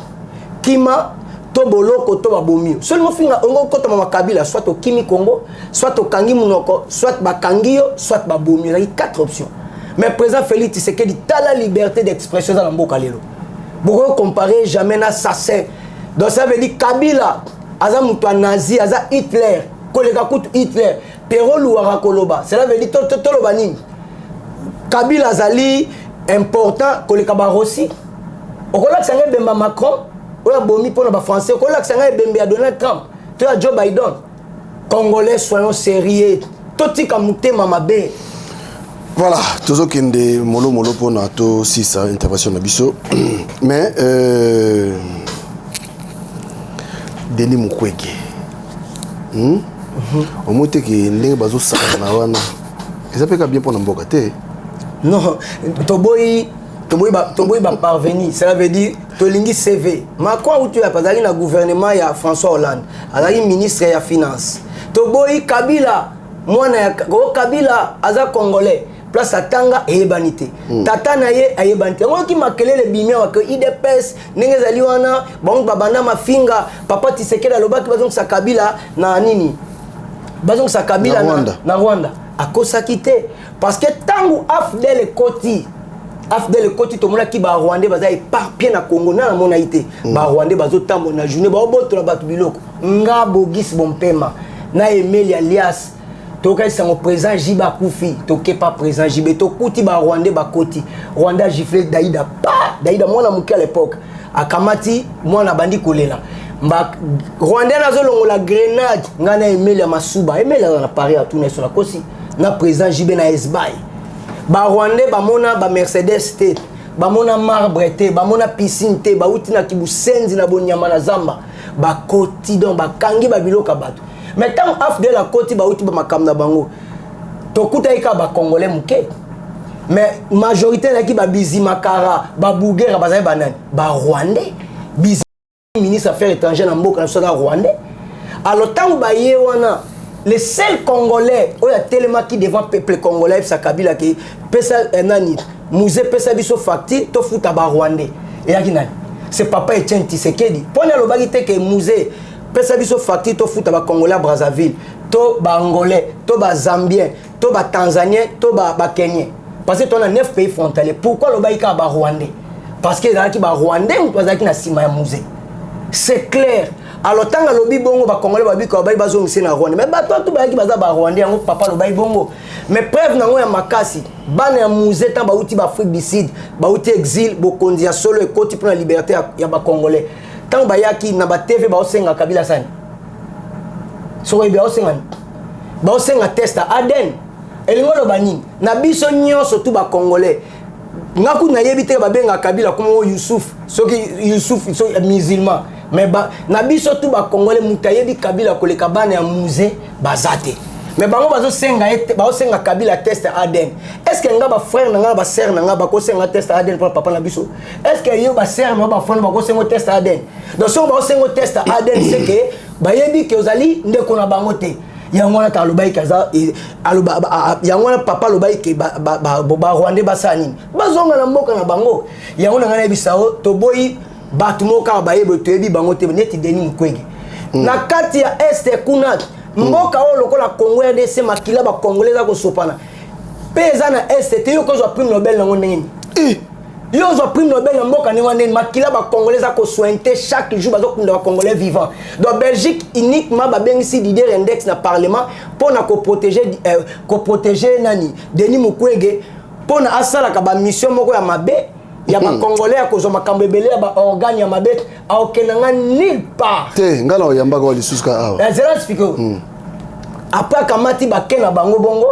kima to boloko to babomi yo. Soki olingi ofinga, olingi okotama makabila, soit okimi Congo, soit okangi monoko, soit bakangi yo, soit babomi yo. Ezalaki quatre options. Mais président Félix Tshisekedi, tala liberté d'expression eza na mboka lelo, bokoki comparer jamais na assassin. Donc ça veut dire Kabila aza moto ya nazi, aza Hitler, koleka kutu Hitler. Pero Luwaka koloba, cela veut dire toloba nini? Kabila azali important koleka baRossy. Okolakisa ngai ebemba Macron oyo abomi mpona bafrançais? Okolakisa ngai ebembe ya Donald Trump to ya Joe Biden? Congolais, soyons sérieux, totika motema mabe. Voilà, tozokende molo molo mpona tosisa intervention na biso. Mais Denis Mukwege, Omoi te ke ndenge bazosakana wana eza mpe ka bien mpona mboka te? Non, toboyi, toboyi baparvenir. Cela veut dire tolingi CV. Macron auti oyo azalaki na gouvernement ya François Hollande, azalaki ministre ya finance. Toboyi Kabila, mwana ya o Kabila aza congolais, place atanga eyebani te, tata na ye ayebani te. Yango oyoki makelele ebimi awa ke UDPS ndenge ezali wana, bango babanda mafinga. Papa Tshisekedi alobaki bazongisa Kabila na nini, bazongisa Kabila na Rwanda. Na Rwanda. Akosaki te, parce que ntango AFDL ekoti, AFDL ekoti, tomonaki barwandais baza éparpillé na Congo. Na namonaki te barwandais bazotambola na journée, baobotola bato biloko. Nga Bogis Bompema na Emeli alias tokaki sango président Jibe akufi, tokepa président Jibe, tokuti barwandais bakoti. Rwanda gifle Daida pa Daida, mwana moke à l'époque, akamati mwana, abandi kolela. Mba rwandais nazolongola grenade. Ngai na Emeli ya Masuba, Emeli aza na Paris, atuna eso nakosi na président Jibe na Esbai. Barwandais bamona bamercedes te, bamona marbre te, bamona piscine te, bauti na kibusenzi na bonyama na zamba, bakoti donc bakangi babiloko ya bato. Mais ntango AFDL akoti, bauti bamakambo na bango, tokutaki kaka bacongolais moke, mais majorité ezalaki babizimakara, babugera. Bazali banani? Barwandais. Bizi ministre affaires étrangères na mboka na biso aza rwandais. Alors ntango baye wana, le seul congolais oyo atelemaki devant peuple congolais, ayebisa Kabila ke pesa nani, Mzee, pesa biso facture tofuta barwandais, eyaki nani? C'est papa Etienne Tshisekedi. Mponi alobaki te ke Mzee, pesa biso facture tofuta bacongolais ya Brazzaville to baangolais to bazambien to batanzanien to bakenien, parce que tona 9 pays frontaliers? Pourquoi alobaki kaka barwandais? Parce que ezalaki barwandais moto azalaki na nsima ya Mzee, c'est clair. Alors ntango alobi bongo, bacongolais babika babai bazongisa na Rwanda, mais bato atu bayaki baza barwandais. Yango papa alobaki bongo. Mais preuve nango ya makasi, bana ya Mzee ntango bauti baafrique du Sud, bauti exil, bokonzi ya solo ekoti mpona liberté ya bacongolais, ntango bayaki na batv, baosenga Kabila sani soki oyebi, baosenga nini? Baosenga test ya ADN. Elingi oloba nini na biso nyonso tu bacongolais? Nga kutu nayebi te babengaka Kabila komo Yusuf, soki Yusuf, soki musulman. Mais na biso tu bacongolais, moto ayebi Kabila koleka bana ya Mzee baza te. Mais bango bazosenga ye, bazosenga Kabila test ya ADN. Est ce que nga, bafrère na nga, basœur na nga bakosenga test ya ADN mpona papa na biso? Est ce que yo, basœur na yo, bafrère bakosenga test ya ADN? Donc soki bakosenga test ya ADN, c'est que bayebi ke ozali ndeko na bango te. Yango wana ta alobaki ke aza yango wana papa alobaki ke barwandais basala nini? Bazonga na mboka na bango. Yango na ngai nayebisa o, toboyi bato moko kaka bayeba, toyebi bango te, neti Denis Mukwege na kati ya Est kuna. Mboka oyo lokola Congo RDC, makila bacongolais eza kosopana mpe eza na Est te. Yo kozwa prix Nobel nango ndenge nini? Yo ozwa prix Nobel na mboka ndenge wana ndeni? Makila bacongolais eza kosointe chaque jour, bazokunda bacongolais vivant. Donc Belgique uniquement babengisi Didier Reynders na parlement mpona koprotéger nani, Denis Mukwege, mpona asalaka bamission moko ya mabe ya bacongolais, ya kozwa makambo ebele ya baorgane ya mabe. Aokenda nga nulle part. Te, ngai na oyambaka wa lisusu ka awa. Zela, explique. Après akamati bake na bango bongo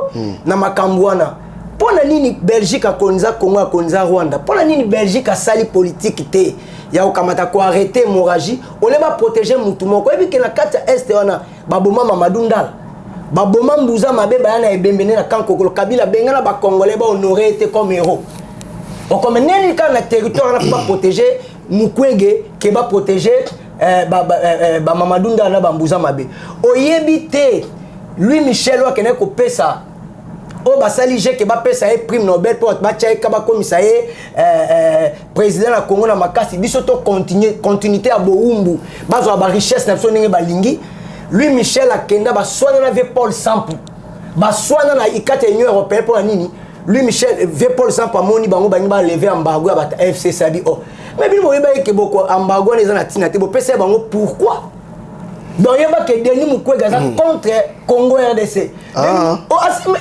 na makambo wana. Mpo na nini Belgique akonza Congo, akonza Rwanda? Mpo na nini Belgique asali politike te ya kokamata koarrêter hémorragie ole baprotéger mutu moko? Oyebi ke na kati ya Est wana baboma Mamadou Ndala, baboma Mbuza mabe, baya na ebembe nde na Kankokolo. Kabila benga na bacongolais bahonorer ye te comme héros. Okome nini kaka na territoire wana, faut baprotéger Mukwege ke baprotege bamamadou Ndala na bambuza mabe. Oyebi te Louis Michel oyo akendaki kopesa, oyo basali je ke bapesa ye prix Nobel mpo bato batya ye ka bakomisa ye président na Congo na makasi. Biso to continue, continuité ya bowumbu, bazwa barichesse na biso ndenge balingi. Louis Michel akenda, baswana na vieux Paul Sampu, baswana na kati ya Union européenne. Mpo na nini? Louis Michel, vieux Paul Sampu amoni bango balingi balever embargo ya bato FCC. Abi o mais bino boyeba eke boko embargo wana eza na ntina te, bopesa ye bango pourquoi? Donc yeba ke Denis Mukwege aza contre Congo RDC.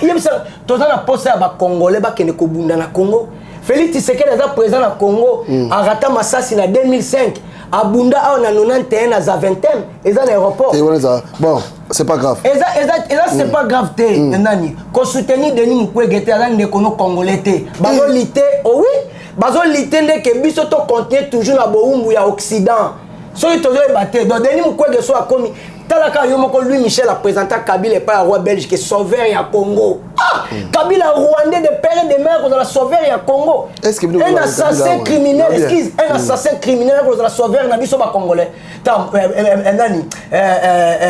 Yebisa, toza na posa ya bacongolais bakende kobunda na Congo. Félix Tshisekedi aza président na Congo, arata masasi na 2005, abunda awa na 91 na Zaventem, eza na aéroport. Te, wana eza bon, c'est pas grave. Eza c'est pas grave te. Nani kosoutenir Denis Mukwege te, aza ndeko no congolais te. Bazolite, oh oui, bazolite ndeke biso tocontinue toujours na bowumbu ya Occident soki tozoyeba te. Donc Denis Mukwege so akomi, talaka yo moko, Louis Michel apresenta Kabila epai ya roi belge ke sauveur ya Congo. Ah, Kabila, rwandais de père et de mère, kozala sauveur ya Congo? Est-ce que bino Un kozala assassin Kabila, criminel. ouais. Excuse, un assassin criminel kozala sauveur na biso bacongolais? Ta nani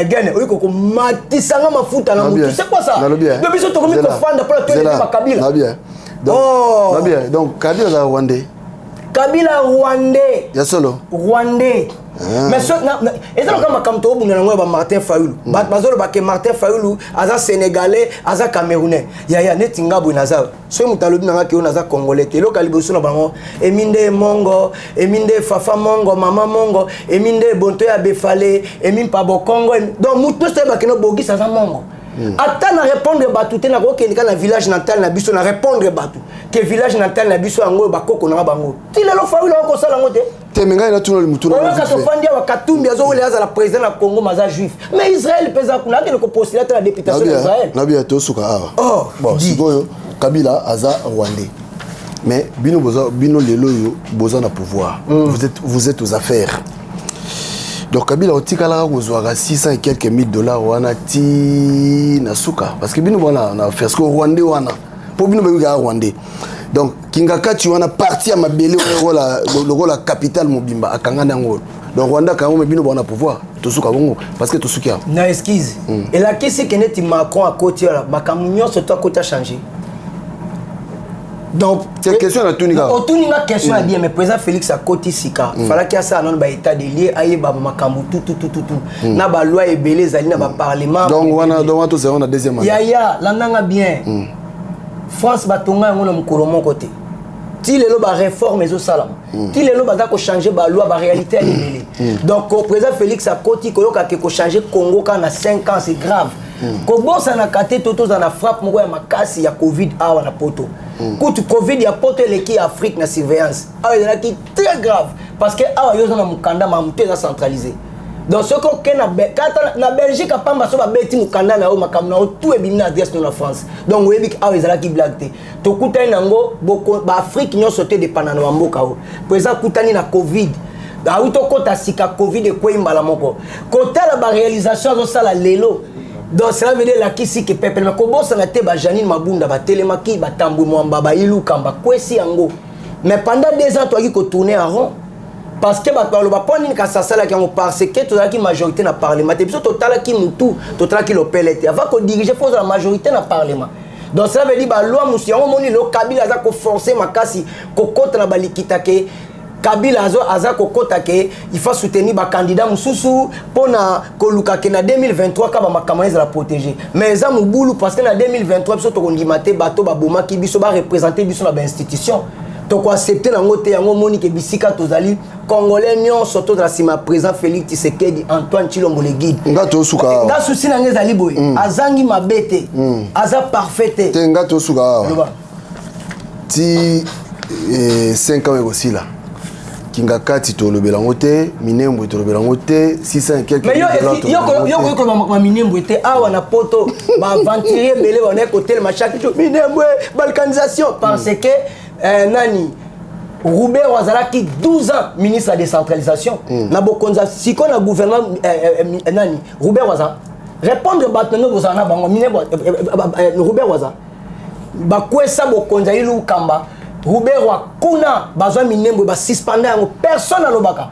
gene oyi kokomatisanga mafuta na mutu, c'est quoi ça? Nalobi. Donc biso tokomi kofanda mpona toyeleki bakabila. Na bien. Donc Oh. na bien, donc Kabila aza rwandais? Kabila rwandais. Ya solo? Rwandais. Mais so, eza loka makambo tobunda nango ya bamartin Fayulu. Bato bazoloba ke Martin Fayulu aza sénégalais, aza camerounais. Yaya, neti nga boye naza, soki moto alobi nanga ke oyo naza congolais te, eloko ya liboso na bango emi nde mongo, emi nde fafa mongo, mama mongo, emi nde bonto ya befale, emi mpa bokongo. Donc motu nyonso oyebake no Bogisi aza mongo. Ata na répondre bato te, nakokende kaka na village natal na biso, na répondre bato ke village natal na biso yango oyo, bakoko nanga bango. Ti lelo Fayulu akosala yango te. Te, me ngai natuna mutu. Oyoka, tofandi awa, Katumbi azowela azala président na Congo, maza juif, mais Israël mpe eza kuna, akende kopostule ata na députation na Israël. Nabia, tosuka awa. Oh, bon. Dis. Sikoyo Kabila aza rwandais, mais bino boza, bino lelo oyo boza na pouvoir, vous êtes aux affaires. Donc Kabila otikalaka kozwaka 600 et quelques mille dollars wana ti na suka, parce que bino wana na affaire que rwandais wana, mpo bino boyebikaka rwandais. Donc Kingakati wana, parti ya mabele lokola capitale mobimba akangani yango. Donc Rwanda akango, me bino bona pouvoir, tosuka bongo parce que tosuki awa. Na excuse, elakisi ke neti Macron akoti wana, makambo nyonso to akoti achange. Donc C'est question natuni kaka. Otuni nga question ya bien, mais président Félix akoti sika, falaki asala nano baétat de lieu, ayeba makambo tututututu na baloi ebele ezali na baparlement. Donc wana tozala na deuxième année. Yaya, landanga bien. France batonga yango na mokolo moko te. Ti lelo baréforme ezosalama, ti lelo baza kochange baloi, baréalité ya ebele. Donc président Félix akoti, koyoka ke kochange Congo kaka na 5 ans, c'est grave. Kobosanaka te, to tozala na frappe moko ya makasi ya Covid awa na poto. Kutu Covid ya poto eleki ya Afrique na surveillance. Awa ezalaki très grave parce que awa yo oza na mokanda, makambo te eza centralisé. Donc soki oke na kata na Belgique apamba, so babeti mokanda na yo, makambo na yo tout ebimi na adresse no na France. Donc oyebi awa ezalaki blague te. Tokutani nango, baafrike nyonso te dépenda na bamboka oyo. Po eza kutani na Covid, auti tokɔta sika, Covid ekwei mbala moko. Kotala baréalisation azosala lelo, donc cela veut dire elakisi ke pepele. Me kobosana te, bajanine Mabunda batelemaki, batambwe mwamba, bayilukamba kwesi yango, mais pendant 2 ans toyaki kotourner en rond parce que bato baloba mpo nini kasi asalaki yango, parce que tozalaki majorité na parlement te. Biso totalaki mutu, totalaki lopele te. Avant kodirige, fo ozala majorité na parlement. Donc cela veut dire baloi mosu yango omoni lelo Kabila aza koforce makasi kokɔta na balikita ke Kabila aza kokɔta ke il faut soutenir bacandidat mosusu mpona koluka ke na 2023 ka bamakambo ezala protégé. Mais eza mobulu parce que na 2023 biso tokondima te bato babomaki biso bareprésente biso na bainstitution, tokoaccepte nango te. Yango omoni ke bisika tozali, congolais nyonso tozala nsima ya président Félix Tshisekedi Antoine Tshilombo le guide. Nga tosuka awa. Nga susi na nga ezali boye, azangi mabe te, aza parfait te. Te, nga tosuka awa. Loba. Ti 5 ans ekosila, Kingakati tolobela yango te, Minembwe tolobela yango te, 600 et quelques mais yo mille dollars tolobela yo yango te. koyi koloba Minembwe te. Awa na poto, baaventurier ebele bandaki kotelema chaque jour Minembwe, balkanisation, parce que nani, Ruberwa azalaki 12 ans ministre ya décentralisation na bokonzi. Sikoyo na gouvernement nani, Ruberwa aza répondre bato ndenge bozala na bango. Minembwe, Ruberwa aza bakwesa bokonzi ya Ilukamba. Ruberwa kuna bazwa Minembwe, basuspenda yango, personne alobaka.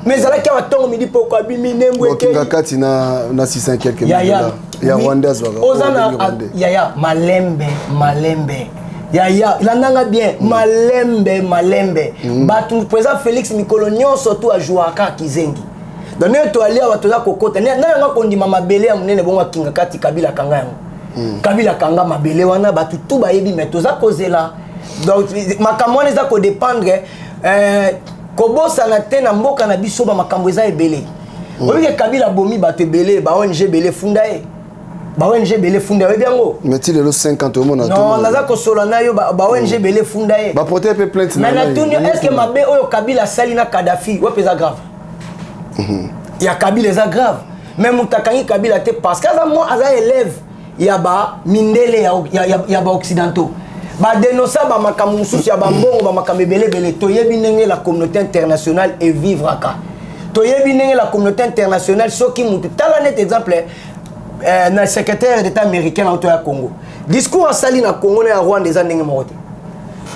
Mais ezalaki awa ntongo midi poko abi Minembwe. Okinga kati na 600 quelque Yaya, ya Rwanda azwaka. Oza na yaya, malembe malembe, yaya, landanga bien. Malembe malembe. Bato président Félix mikolo nyonso tu ajouaka kizengi. Donc ndenge toali awa, toza kokota na yango, akondima mabele ya monene bongo akinga kati. Kabila akanga yango. Kabila akanga mabele wana, bato tu bayebi. Mais toza kozela. Donc makambo wana eza kodépendre. Kobosana te, na mboka na biso bamakambo eza ebele. Oyebi ke Kabila abomi bato ebele, ba ONG ebele funda ye, ba ONG ebele funda ye, oyebi yango? Mais ti lelo 50 omona. Non, naza kosola na yo, ba ONG ebele funda ye. Baporte mpe plainte. Mais natuni, est ce que mabe oyo Kabila asali na Kadafi wapi eza grave? Ya Kabila eza grave, mais moto akangi Kabila te, parce que aza mwa aza élève ya bamindele, ya baoccidentaux. Badénonça bamakambo mosusu ya bambongo, bamakambo ebele ebele. Toyebi ndenge la communauté internationale evivraka, toyebi ndenge la communauté internationale. Soki mutu tala net exemple, na secrétaire d'état américain na oto ya Congo, discours asali na Congo na ya Rwanda eza ndenge moko te.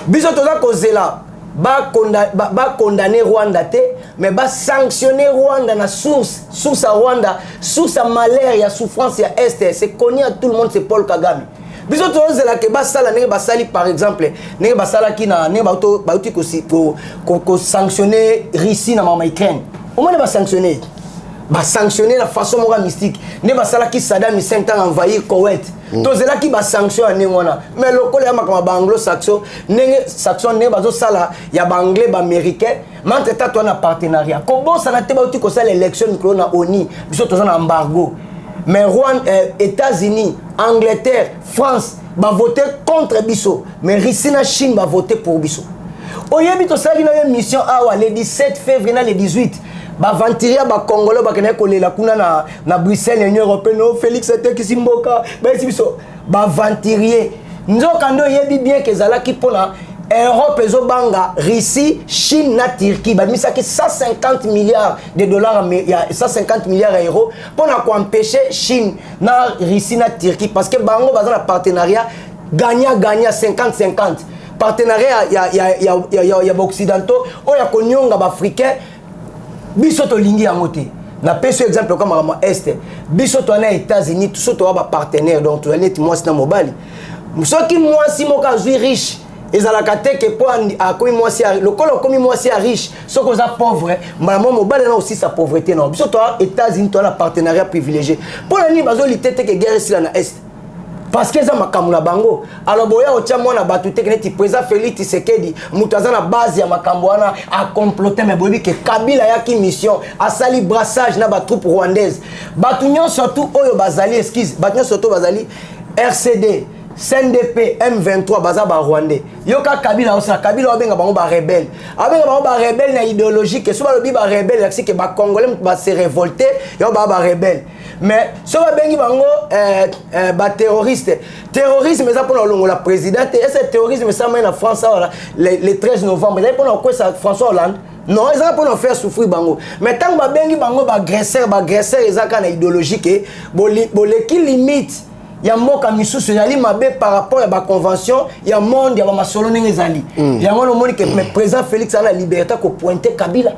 Biso toza kozela bakondamner ba, ba Rwanda te, mais basanctionne Rwanda na source. Source ya Rwanda, source ya malheur, ya souffrance ya Est, c'est connu à tout le monde, c'est Paul Kagame. Biso tozelaka basala ndenge basali, par exemple ndenge basalaki na ndenge bauti kosanctionne Russie na mama Ukraine. Omoni, basanctionne, basanctionne na façon moko ya mystique, nde basalaki Saddam Hussein ntango envahir Koweït. Tozelaki basanction ya ndenge wana, mais lokola ya makambo ya baanglo-saxon, ndenge saxon, ndenge bazosala ya baanglais, baaméricain. Mais entre temps toza na partenariat. Kobosana te, bauti kosala élection mikolo na ONU. Biso toza na embargo, mais Rwanda, États-Unis, Angleterre, France bavote contre biso, mais Russie na Chine bavote pour biso. Oyebi, tosalaki na yo mission awa le 17 février na le 18. Baaventurier ya bacongolais bakendaki kolela kuna na Bruxelles, Union européenne: "O Félix atekisi mboka." Bayesi biso baaventurier. Nzoka nde oyebi bien ke ezalaki mpona Europe ezobanga Russie, Chine na Turquie. Babimisaki 150 milliards de dollars, ya 150 milliards ya euro, mpona koempêche Chine na Russie na Turquie, parce que bango baza na partenariat gagnant gagnant, 50 50, partenariat ya baoccidentaux oyo ya konionga baafricain. Biso tolingi yango te. Napesi exemple oka makambo Est. Biso toza na États-Unis, so toza bapartenaire, donc tozali neti mwasi na mobali. Soki mwasi moko azwi riche, ezalaka te ke mpo akomi mwasi, lokola okomi mwasi ya riche, soki oza pauvre, mbala mo mobali na osisa pauvreté na biso. Toza États-Unis, toza na partenariat privilégié. Mpo na nini bazolite te ke guerre esila na Est? Parce que eza makambo na bango. Alors boya otya mwana bato te neti président Félix Tshisekedi, moto aza na base ya makambo wana, acomplote. Mais boyebi ke Kabila ayaki mission, asali brassage na batroupe rwandaise. Bato nyonso tu oyo bazali, excuse, bato nyonso tu bazali RCD, CNDP, M23, baza barwandais. Yoka Kabila osala, Kabila abenga bango barebele, abenga bango barebele na idéologie ke so balobi barebele, elakisi ke bacongolais base révolte, yango baa barebele. Mais so babengi bango baterroriste, terrorisme eza mpona kolongola président te. Ese terrorisme esalamai na France awa le 13 novembre, ezali mpona kokwesa François Hollande? Non, ezaka mpona faire souffrir bango. Mais ntango babengi bango baagresseur, baagresseur eza kaka na idéologie ke boleki limite ya mboka misusu, ezali mabe par rapport ya baconvention ya monde, ya bamasolo ndenge ezali. Yango wana omoni ke président Félix aza na liberté kopointe Kabila,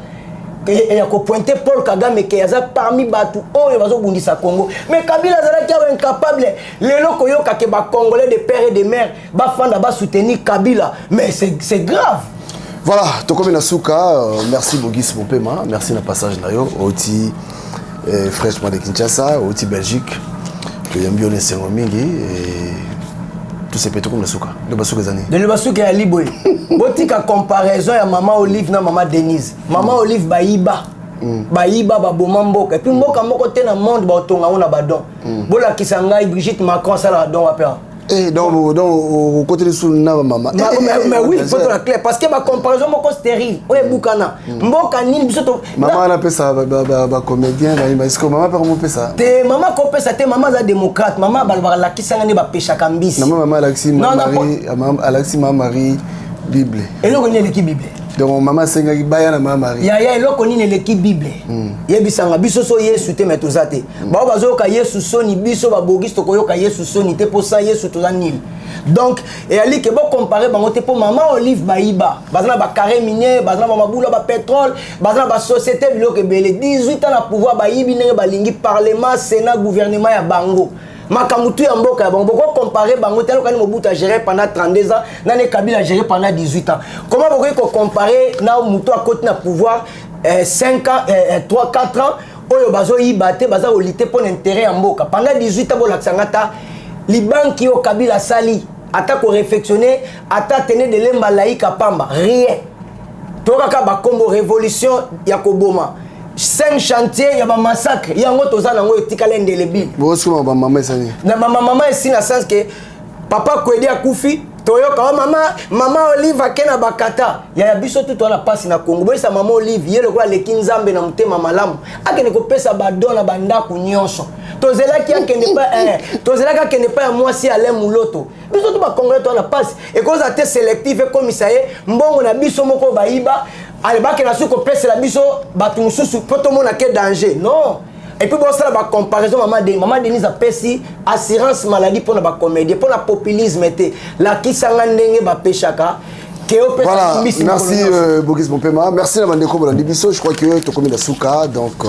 ya kopointe Paul Kagame ke aza parmi bato oyo bazobundisa Congo. Mais Kabila azalaki awa incapable. Lelo koyoka ke bacongolais de père et de mère bafanda basoutenir Kabila, mais c'est grave. Voilà, tokomi na suka. Merci Bogis Mopema, merci na passage na yo. Oti fraîchement de Kinshasa, oti Belgique, toyambi yo na esengo mingi. Tosepe, tokomi na suka. Nde basuka eza nini? Lelo basuka ya liboye: botika comparaison ya mama Olive na mama Denise. Mama Olive bayiba, bayiba, baboma mboka. Et puis mboka moko te na monde baotonga ngo na badon. Bolakisa ngai Brigitte Macron asalaka don wapi awa? Eh, donc okoteli lisusu na bamama. Mais oui, faut la clair, parce que bacomparaison moko stérile oyo ebukana mboka nini biso to Mama wana apesa bacomédien, bayimba. Mama mpe komopesa? Te, mama kopesa te. Mama aza démocrate. Mama balobaka: "Lakisanga nde bapeshaka mbisi." Nama mama alakisi alakisi mama Marie Bible. Eloko nini eleki Bible? Donc mama asengaki baya na mama Marie. Yaya, eloko nini eleki Bible? Yebisanga biso. So Yesu te, me toza te. Bao bazoyoka Yesu soni, biso babogisi tokoyoka Yesu soni te, mpo sa Yesu toza nini? Donc eyali ke bocompare bango te, mpo mama Olive bayiba, baza na bacarré minier, baza na bamabula, bapétrole, baza na basociété, biloko ebele. 18 ans na pouvoir, bayibi ndenge balingi, parlement, sénat, gouvernement ya bango, makambo tu ya mboka ya bango. Bokocompare bango te. Alokani Mobutu a géré pendant 32 ans, nani Kabila a géré pendant 18 ans. Comment bokoki kocompare na moto akoti na pouvoir 5 ans, 3 4 ans, oyo bazoyiba te, baza kolite mpo na intérêt ya mboka pendant 18 ans? Bolakisanga ta libanki oyo Kabila asali, ata koréfectionne, ata tene de lemba laika pamba, rien. To kaka bakombo révolution ya koboma, 5 chantier ya bamassacre, yango toza nango etikala indélébile. Bosikoma bamama esani. Na bamama esi na sens ke papa Kwedi akufi, toyoka o mama, mama Olive ake na bakata yaya. Biso tu toza na mpasi na Kongo. Boyesa mama Olive, ye lokola aleki Nzambe na motema malamu, akende kopesa badon na bandako nyonso. Tozelaki akende pa tozelaki akende pa ya mwasi Alain Muloto. Biso tu bacongolais toza na mpasi. Ekozala te sélective, ekomisa ye mbongo na biso moko bayiba, ale bakenda soki kopesela biso bato mosusu mpo tomona ke danger. Non. Et puis bosala bacomparaison. Mama Denis, mama Denise apesi assurance maladie mpona bacomédien, mpona populisme te. Lakisanga ndenge bapeshaka ke opesa. Voilà, mbisi merci mokolo nyonso. Bogis Bompema. Merci na bandeko bolandi biso. Je crois que tokomi na suka. Donc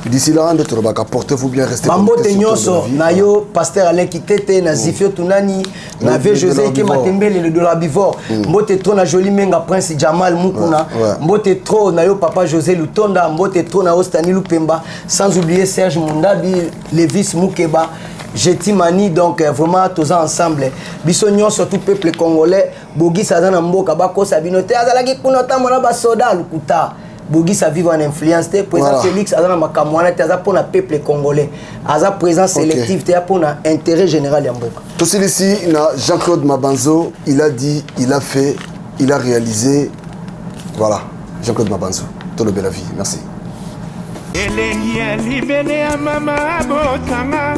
d'ici là, nde tolobaka, portez-vous bien, restez bambote connectés sur nyonso Tour de la Vie. Na yo pasteur Alain Kitete, na Zifio Tunani, na Le- vie le José dollar Ike Bivor. Matembele, le dollar Bivor. Mbote trop na Joli Menga, Prince Jamal Mukuna. Mbote trop na yo papa José Lutonda, mbote trop na yo Stani Lupemba, sans oublier Serge Mundabi, Levis Mukeba, Jeti Mani. Donc vraiment toza ensemble, biso nyonso, tout peuple congolais. Bogis aza na mboka, bakosa bino te azalaki kuna otambola basoda, lukuta. Bogis avivre en influence te. Président Félix aza na makambo wana te, aza mpona peuple congolais, aza président sélectif te, ya mpona intérêt général ya mboka. Tosilisi na Jean-Claude Mabanzo, il a dit, il a fait, il a réalisé. Voilà, Jean-Claude Mabanzo. Tolobela vie. Merci. Elengi ya libele ya mama abotanga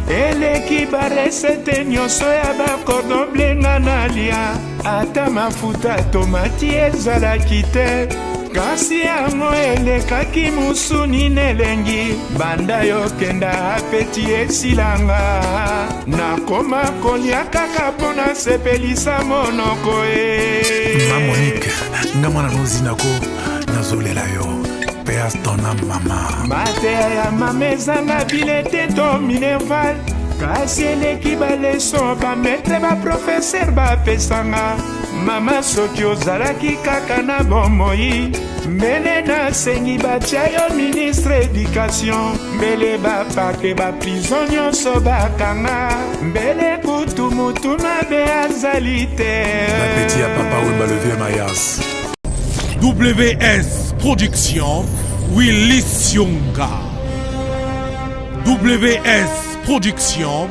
eleki barecettes nyonso ya bacordon bleu nga nalia. Ata mafuta tomati ezalaki te, kasi yango elekaki musuni nelengi. Banda yokenda, appétit esilanga, nakoma kolia kaka mpo nasepelisa monoko e. Ma Monique, nga mwana nozinako, nazolela yo mpe astona mama. Mateya ya mama ezanga bulletin to minerval, kasi eleki baleçons bamaîtres, baprofesseurs bapesanga. Mama, soki ozalaki kaka na bomoi, mbele nasengi batia yo ministre éducation, mbele bapake baprison nyonso bakanga, mbele kutu mutu mabe azali te. Bapeti ya papa Wemba, le vieux Mayas. WS Production, Willy Sionga. WS Production,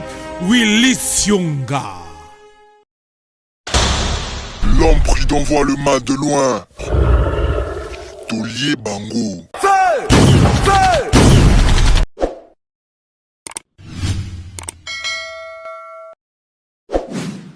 Willy Sionga. L'homme prudent voit le mal de loin. Taulier Bango. Feu! Feu!